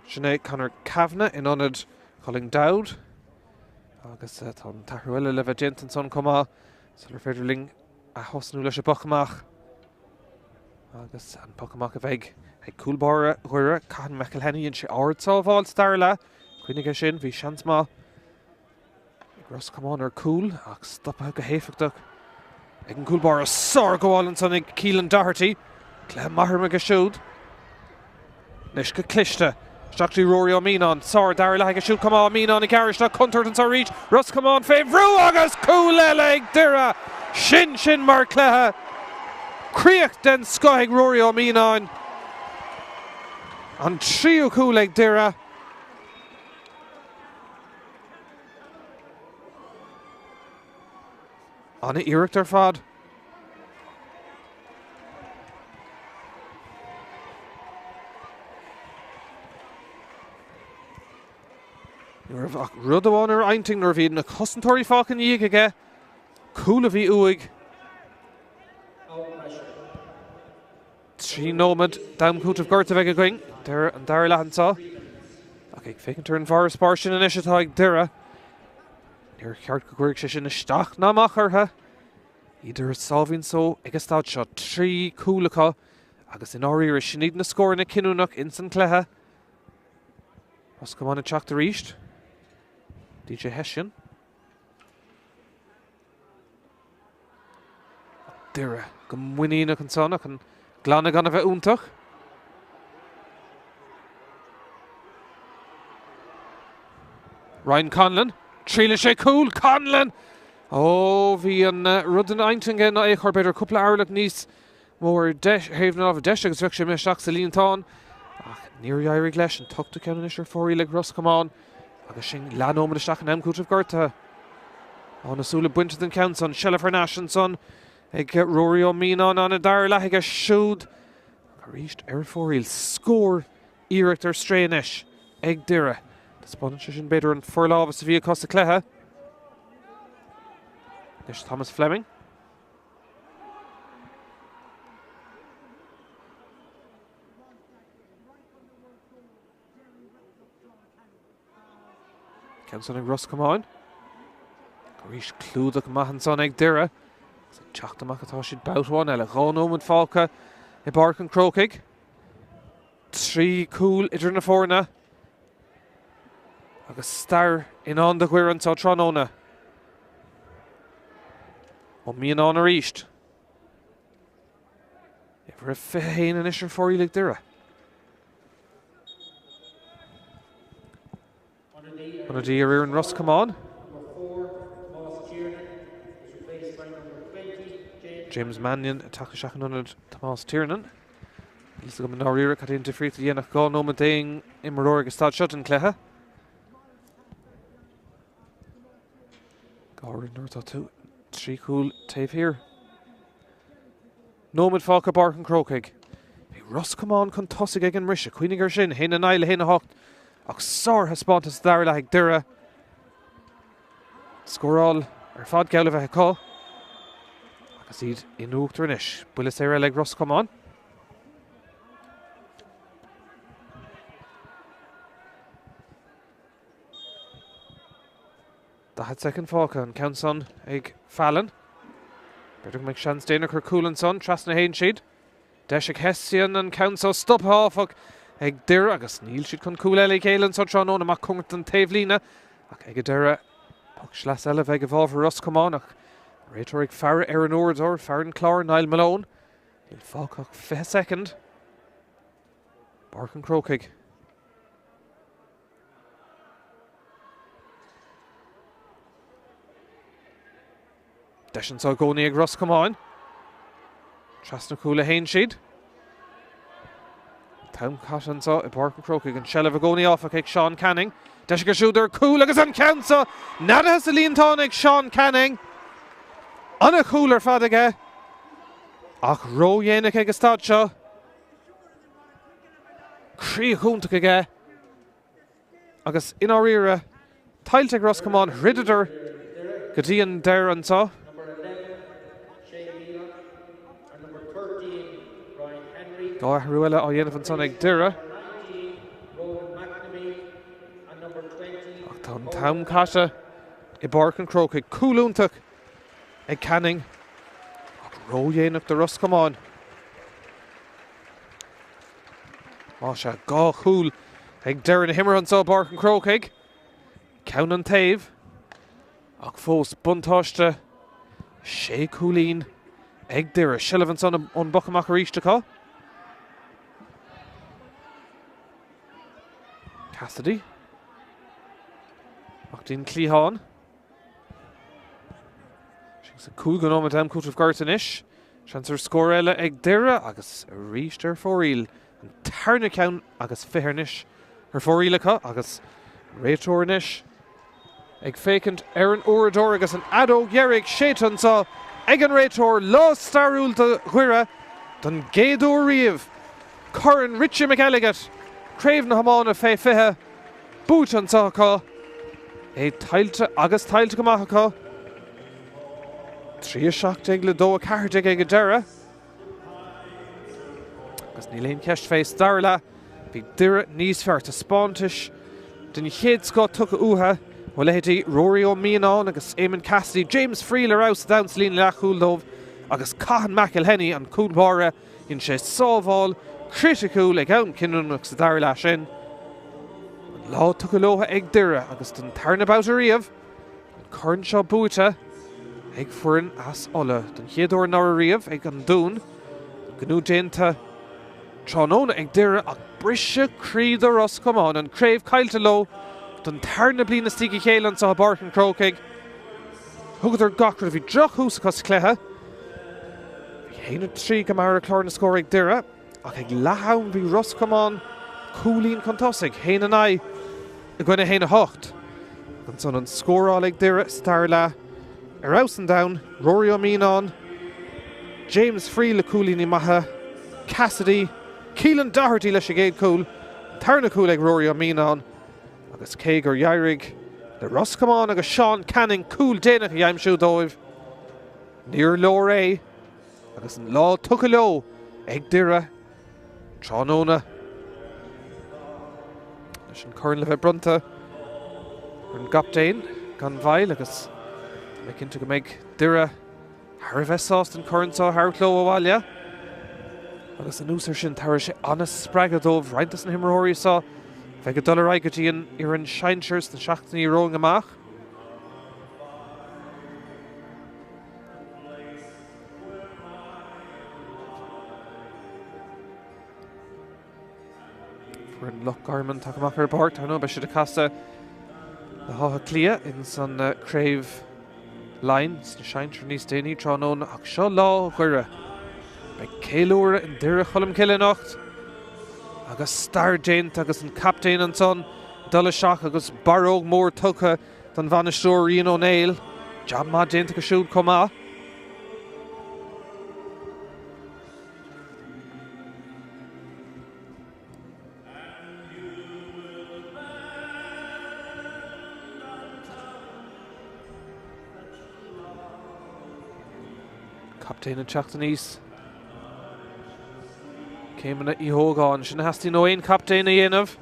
B: sin é Conor Kavanagh in ionad Colin Dowd. Agus tá an t-athrú eile le bheith déanta ansan chomh maith sular féidir linn ath-thosnú leis an bpoc amach. Agus an poc amach a bheidh ag cúl báire Dhoire, Cathan McElhenney, dhein sé ard-sábháil sa dara leath. Cuimhnigh é sin, bhí seans maith ag Ros Comáin ar cúl ach stoptha go héifeachtach ag an gcúl báire. Sárghabháil ansan ag Keelan Doherty. Cluiche maith aige siúd. Anois go cliste. Isteach go dtí Ruairí Ó Mianáin. Sár dara leath aige siúd chomh maith. Ó Mianáin ag gearradh isteach contúirt anseo arís. Ros Comáin fé bhrú agus cúl eile ag Doire! Sin sin mar chluiche. Críoch den scoth ag Ruairí Ó Mianáin. An tríú cúl ag Doire. Ana-iarracht ar fad. Ní raibh ach rud amháin ar a intinn nuair a bhí na cosantóirí fágtha ina dhiaidh aige, cúl a bhí uaidh. 3 nóiméad d'am cúitimh gortaithe a bheidh againn deireadh an dara leath anseo. Ach ag féachaint ar an bhfarasbarr sin anois atá ag Doire, níor cheart go gcuirfeadh sé sin isteach ná amach orthu. Iad ar a sáimhín só ag an staid seo, 3 cúl acu agus i ndáiríre sin iad na scóranna cinniúnach ins an cluiche. Ros Comáin ag teacht arís. DJ Hession. Doire go muiníneach ansan ach an glanadh gan a bheith iontach. Ryan Conlon, triailfidh sé cúl, Conlon! Ó, bhí an rud ina intinn aige ná é a chur b'fhéidir cúpla orlach níos mó ar deis, thaobh na láimhe deise agus bheadh sé imithe isteach sa líontán. Ach níor éirigh leis an t-ochtú ceann anois ar fóraoil ag Ros Comáin agus sin leathnóiméad isteach in am cúitimh gortaithe. Tá na súile bainte den cheann san. Seilbh thar n-ais ansan ag Ruairí Ó Mianáin ana dara leath aige siúd. Arís ar fóraoil. Scór iarracht ar strae anois ag Doire. Taispeánann sé sin b'fhéidir an forlámhas a bhí acu sa chluiche. Anois Thomas Fleming. Ceann san ag Ros Comáin. Arís clúdach maith ansan ag Doire. Is ag teacht amach atá siad babhta amháin eile. 2 nóiméad fágtha i bPáirc an Chrócaigh. 3 cúl idir na foirne. Agus stair i ndán do Dhoire anseo tráthnóna. Ó Mianáin arís. Uimhir a 21 anois ar fóraoil ag Doire. Ionadaí ar fhoireann Ros Comáin. James Mannion ag teacht isteach in ionad Tomás Tiernan. Níl fhios agam i ndáiríre cad é an difríocht a dhéanfadh 2 nóiméad d'aon imreoir ag an staid seo den chluiche. Go háirithe nuair atá tú 3 chúl taobh thiar. Nóiméad fágtha i bPáirc an Chrócaigh. Bhí Ros Comáin chun tosaigh ag an mbriseadh, cuimhnigh air sin, 1-9 le 1-8, ach sárthaispeántas sa dara leath ag Doire. Scóráil ar fad geall le bheith acu agus iad in uachtar anois. Buille saor eile ag Ros Comáin. 40 soicind fágtha, an ceann san ag Fallon. B'fhéidir go mbeidh seans déanach ar chúl ansan, trasna a théann siad. Deis ag Hession an ceann so stoptha áfach ag Doire agus níl siad chun cúl eile a ghéilleadh anso tráthnóna amach cóngarach don taobhlíne ach ag an deireadh poc sleasa eile a bheidh i bhfabhar Ros Comáin ach an réiteoir ag faire ar an uaireadóir, fear an Chláir, Niall Malone. Níl fágtha ach 20 soicind. Páirc an Chrócaigh. Deis anseo i gcónaí ag Ros Comáin. Trasna cúil a théann siad. T-am caite anseo i bPáirc an Chrócaigh. An seilbh i gcónaí áfach ag Seán Canning. Deis aige siúd ar cúl agus an ceann seo neadaithe sa líontán ag Seán Canning. Ana-chúl ar fad aige ach ródhéanach ag an staid seo. Críoch iontach aige. Agus i ndáiríre, tuillte ag Ros Comáin, throideadar go dtí an deireadh anseo. Dá athrú eile á dhéanamh ansan ag Doire. Ach tá an t-am caite i bPáirc an Chrócaigh. Cúl iontach ag Canning ach ródhéanach do Ros Comáin. Más ea, 2 chúl ag deireadh na himeartha anseo i bPáirc an Chrócaigh. Ceann an taobh, ach fós buntáiste sé chúilín ag Doire. Seilbh ansan ón bpoc amach arís acu. Cassidy. Amach dtí'n cliathán. Sin sa cúigiú nóiméad am cúitimh gortaithe anois. Seans ar scór eile ag Doire agus arís ar fóraoil. An tarna ceann agus 20 anois ar fóraoil acu agus an réiteoir anois ag féachaint ar an uaireadóir agus an fheadóg dheiridh séidte anseo ag an réiteoir. Lá stairiúil do Dhoire don gcéad uair riamh. Corn Richie McElligott, Craobh na hIomána fé 20, buaite anseo acu. É tuillte agus tuillte go maith acu. 3 17 le 2 14 ag an deireadh. Agus níl aon cheist fé sa dara leath, bhí Doire níos fearr. Taispeántais den chéad scoth tugtha uathu ó leithéidí Rory Ó Mianáin agus Eamon Cassidy, James Friel ar fheabhas ann sa líne leathchúil dóibh agus Cathan McElhenney, an cúl báire, dhein sé sábháil chriticiúil ag am cinniúnach sa dara leath sin. An lá tugtha leo ag Doire agus don tarna babhta riamh, An corn seo buaite ag foireann as Ulaidh don chéad uair anuraidh riamh ag an Dún. An gnó déanta tráthnóna ag Doire ach briseadh croí do Ros Comáin, an craobh caillte leo don tarna bliain istigh a chéile anseo i bPáirc an Chrócaigh. Thugadar gach rud, bhí drochthús acu sa chluiche. Bhí 1-3 go maith ar chlár na scór ag Doire. Ach ag leath-am bhí Ros Comáin cúilín chun tosaigh, 1-9 i gcoinne 1-8. Ansan an scóráil ag Doire sa dara leath ar fheabhas an domhain, Rory Ó Mianáin, James Friel le cúilíní maithe, Cassidy, Keelan Doherty leis an gcéad chúl, an tarna cúl ag Rory Ó Mianáin agus cé gur éirigh le Ros Comáin agus Seán Canning cúl déanach a aimsiú dóibh, níor leor é. Agus an lá tugtha leo ag Doire tráthnóna. Leis an corn le bheith bronnta ar an gcaptaen gan mhoill agus tá mé cinnte go mbeidh Doire thar a bheith sásta an corn seo a thabhairt leo abhaile. Agus anuas air sin tabharfaidh sé an-spreagadh dóibh roinnt dos na himreoirí seo bheidh ag dul ar aghaidh go dtí an fhoireann sinsir sna seachtainí romhainn amach. Foireann Loch Garman tagtha amach ar an bpáirc, dar ndóigh, beidh siad ag casadh le hÁth Cliath ins an Craobh Laighean sna sinsir níos déanaí tráthnóna ach seo lá Dhoire. Beidh ceiliúradh i nDoire Cholm Cille anocht agus stair déanta agus an captaen ansan ag dul isteach agus barróg mór tugtha Don bhainisteoir Rian Ó Néill, jab maith déanta acu siúd chomh maith. Captaen ag teacht aníos. Céimeanna Uí Hógáin, sin a theastaíonn ó aon chaptaen a dhéanamh.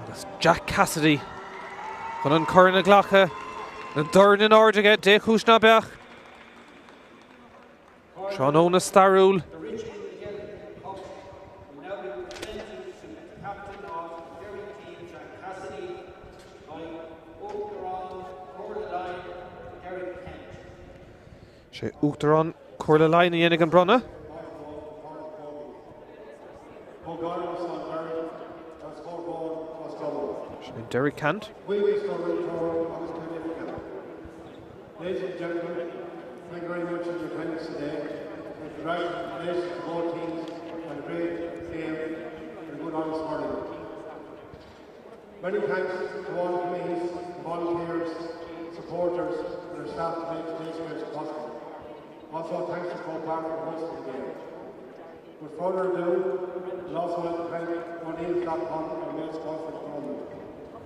B: Agus Jack Cassidy chun an corn a ghlacadh, na doirn in airde aige, dé chúis ná beadh. Tráthnóna stairiúil. Sé Uachtarán Chomhairle Laighean a dhéanfaidh an bronnadh. Sin é Derek Cant.
C: Many thanks to all the committees, volunteers, supporters and their staff to make today's event possible. Also thanks to Croke Park for hosting the game. With further ado, I'd also like to thank O'Neills.com our main sponsor for the tournament.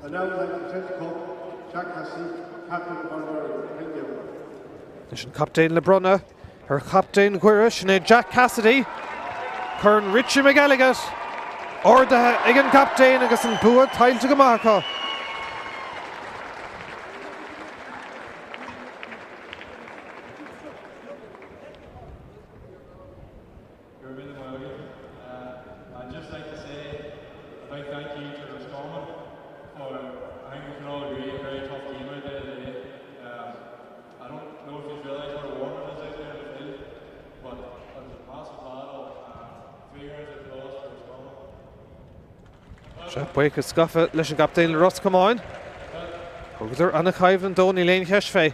C: And now I'd like to present the cup, Jack Cassidy, captain of Derry. Thank you.
B: Leis an captaen le bronnadh ar chaptaen Dhoire, sin é Jack Cassidy. Corn Richie McElligott ardaithe ag an gcaptaen agus an bua tuillte go maith acu.
D: Go raibh míle maith agat. I'd just like to say a big thank you to Roscommon for, I think we can all agree, a very tough game out there today. Um, I don't know if you realise what a warm it is out there in the field, but it was a massive battle. 3 rounds of applause for Roscommon.
B: Sea, buíochas gafa leis an gcaptaen Ros Comáin. Thugadar an-choimhlint dó, níl aon cheist fé.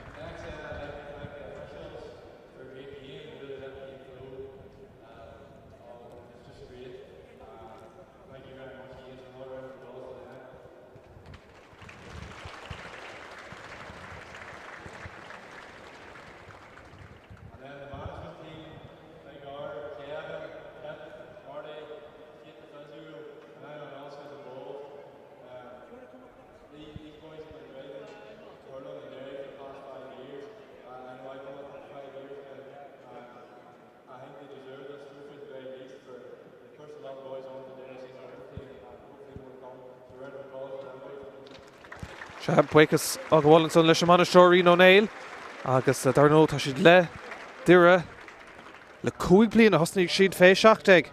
B: Sea, buíochas á ghabháil ansan leis an mbainisteoir Rian Ó Néill agus dar ndóigh tá siad le Doire le 5 bliana, thosnaigh siad fé 17.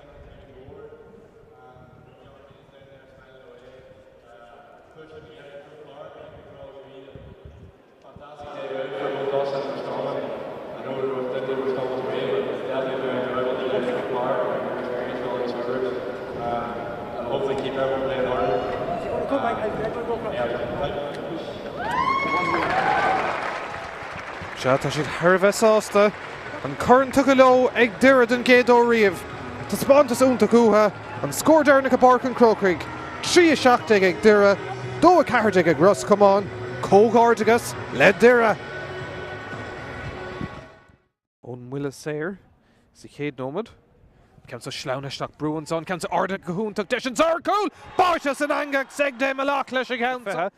B: Sea, tá siad thar a bheith sásta. An corn tugtha leo ag Doire den gcéad uair riamh. Taispeántas iontach uathu. An scór deireanach i bPáirc an Chrócaigh, 3, 17 ag Doire, 2, 14 ag Ros Comáin. Comhghairdeachas le Doire! Ón mbuille saor sa chéad nóiméad. Ceann seo sleamhnaithe isteach, brú ansan, ceann seo ardaithe go hiontach, deis anso ar chúl! Báite san eangach, Segde Malak leis an gceann seo.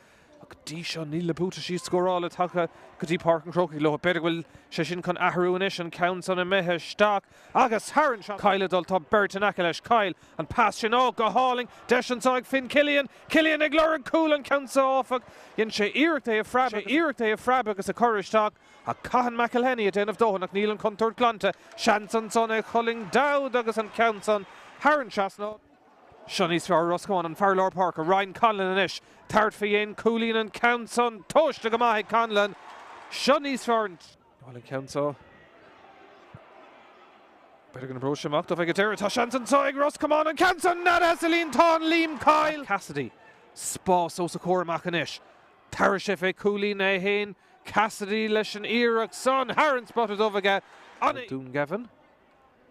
B: Ach go dtí seo níl na buataisí scórála tagtha go dtí Páirc an Chrócaigh leo. B'fhéidir go bhfuil sé sin chun athrú anois, an ceann san imithe isteach agus thar an trasnán. Kyle ag dul, tá beirt in aice leis. Kyle, an pas sin, ó, go hálainn! Deis anso ag Finn Killian. Killian ag lorg cúl an ceann seo áfach. Dhein sé iarracht é a phreabadh, iarracht é a phreabadh agus a chur isteach ach Cathan McElhenney ag déanamh dóthain ach níl an chontúirt glanta. Seans ansan ag Chulainn Dowd agus an ceann san thar an trasnán. Seo níos fearr Ros Comáin, an fear lár páirce, Ryan Conlon anois, tabhairt faoi dhéin cúilín an ceann san, tomhaiste go maith ag Conlon. Seo níos fearr. Bhuel an ceann seo. B'fhéidir go n-oibreoidh sé amach dóibh ag an deireadh. Tá seans anseo ag Ros Comáin an ceann san neadaithe sa líontán Liam Kyle. Cassidy. Spás os a chomhair amach anois. Tabharfaidh sé fé chúilín é fhéin. Cassidy leis an iarracht san thar an spota dubh aige. Dún Geimhin.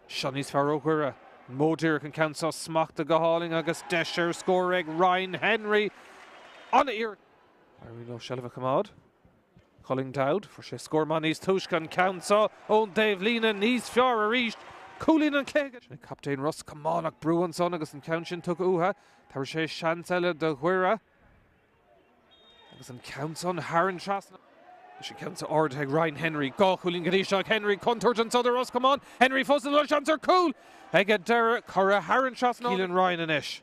B: Seo níos fearr ó Dhoire. Modh díreach an ceann seo smachtaithe go hálainn agus deis ar scór ag Ryan Henry. An-iarracht. Éiríonn leo seilbh a choimeád. Colin Dowd, fuair sé scór maith níos túisce an ceann seo ón dtaobhlíne níos fearr arís. Cúilín an chluiche. Sin é captaen Ros Comáin ach brú ansan agus an ceann sin tugtha uathu. Tabharfaidh sé seans eile do Dhoire. Agus an ceann san thar an trasnán. Leis an ceann seo ardaithe ag Ryan Henry. 2 chúilín go dtí seo ag Henry. Contúirt anso do Ros Comáin. Henry fós ina seans ar cúl ag an deireadh. Curtha thar an trasnán. Keelan Ryan anois.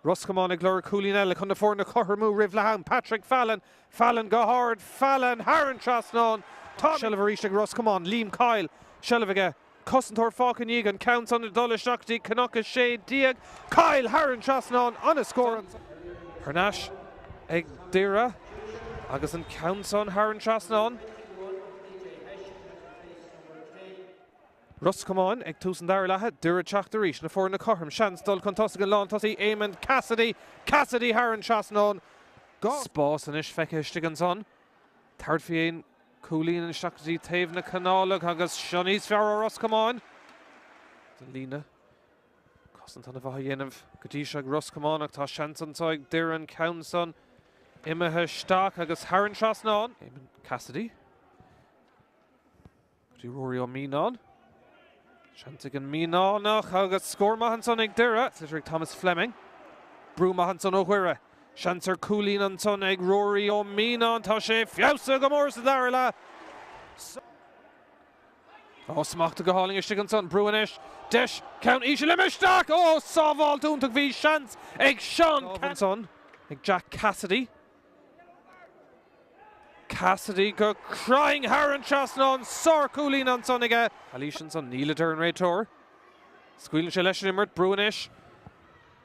B: Ros Comáin ag lorg cúilín eile chun na foirne a chothromú roimh leath am. Patrick Fallon. Fallon go hard. Fallon thar an trasnán. Tá seilbh arís ag Ros Comáin. Liam Kyle. Seilbh aige. Cosantóir fágtha ina dhiaidh, an ceann san ag dul isteach go dtí Cnoc 16. Kyle thar an trasnán, an-scór ansan. Thar n-ais ag Doire agus an ceann san thar an trasnán. Ros Comáin ag tús an dara leatha, Doire ag teacht arís, na foirne cothrom, seans dul chun tosaigh an lántosaí Eamon Cassidy, Cassidy thar an trasnán. Spás anois feicthe istigh ansan. Tabhairt faoi dhéin cúilín isteach go dtí taobh na canála agus seo níos fearr ó Ros Comáin. Den líne cosanta ana mhaith á dhéanamh go dtí seo ag Ros Comáin ach tá seans anseo ag Doire an ceann san imithe isteach agus thar an trasnán. Eamon Cassidy. Go dtí Rory Ó Mianáin. Seans ag an Mianánach agus scór maith ansan ag Doire. Sliotar ag Thomas Fleming. Brú maith ansan ó Dhoire. Seans ar cúilín ansan ag Rory Ó Mianáin. Tá sé feabhsaithe go mór sa dara leath. Ó, smachtaithe go hálainn istigh ansan. Brú anois. Deis. Ceann íseal imithe isteach! Ó, sábháilt iontach. Bhí seans ag Seán ansan ag Jack Cassidy. Cassidy go cruinn thar an trasnán, sárchúilín ansan aige. Calaois ansan, níl a deir an réiteoir. Scaoileann sé leis an imirt, brú anois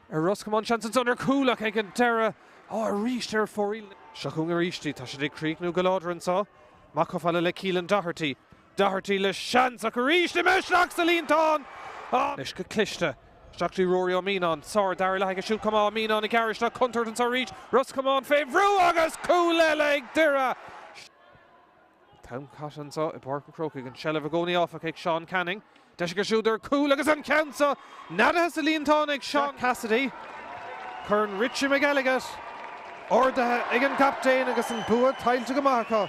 B: ar Ros Comáin, seans ansan ar chúl ach ag an deireadh, á arís ar fóraoil. Seo chugainn arís í, tá siad ag críochnú go láidir anso. Amach chomh fada le Keelan Doherty. Doherty le seans ach arís imithe isteach sa líontán! Anois go cliste. Isteach go dtí Ruairí Ó Mianáin, sár dara leath aige siúd chomh maith, Ó Mianáin ag gearradh isteach contúirt anseo arís, Ros Comáin fé bhrú agus cúl eile ag Doire! T-am caite anseo i bPáirc an Chrócaigh, an seilbh i gcónaí áfach ag Seán Canning. Deis aige siúd ar chúl agus an ceann seo neadaithe sa líontán ag Seán Cassidy. Corn Richie McElligott ardaithe ag an gcaptaen agus an bua tuillte go maith acu.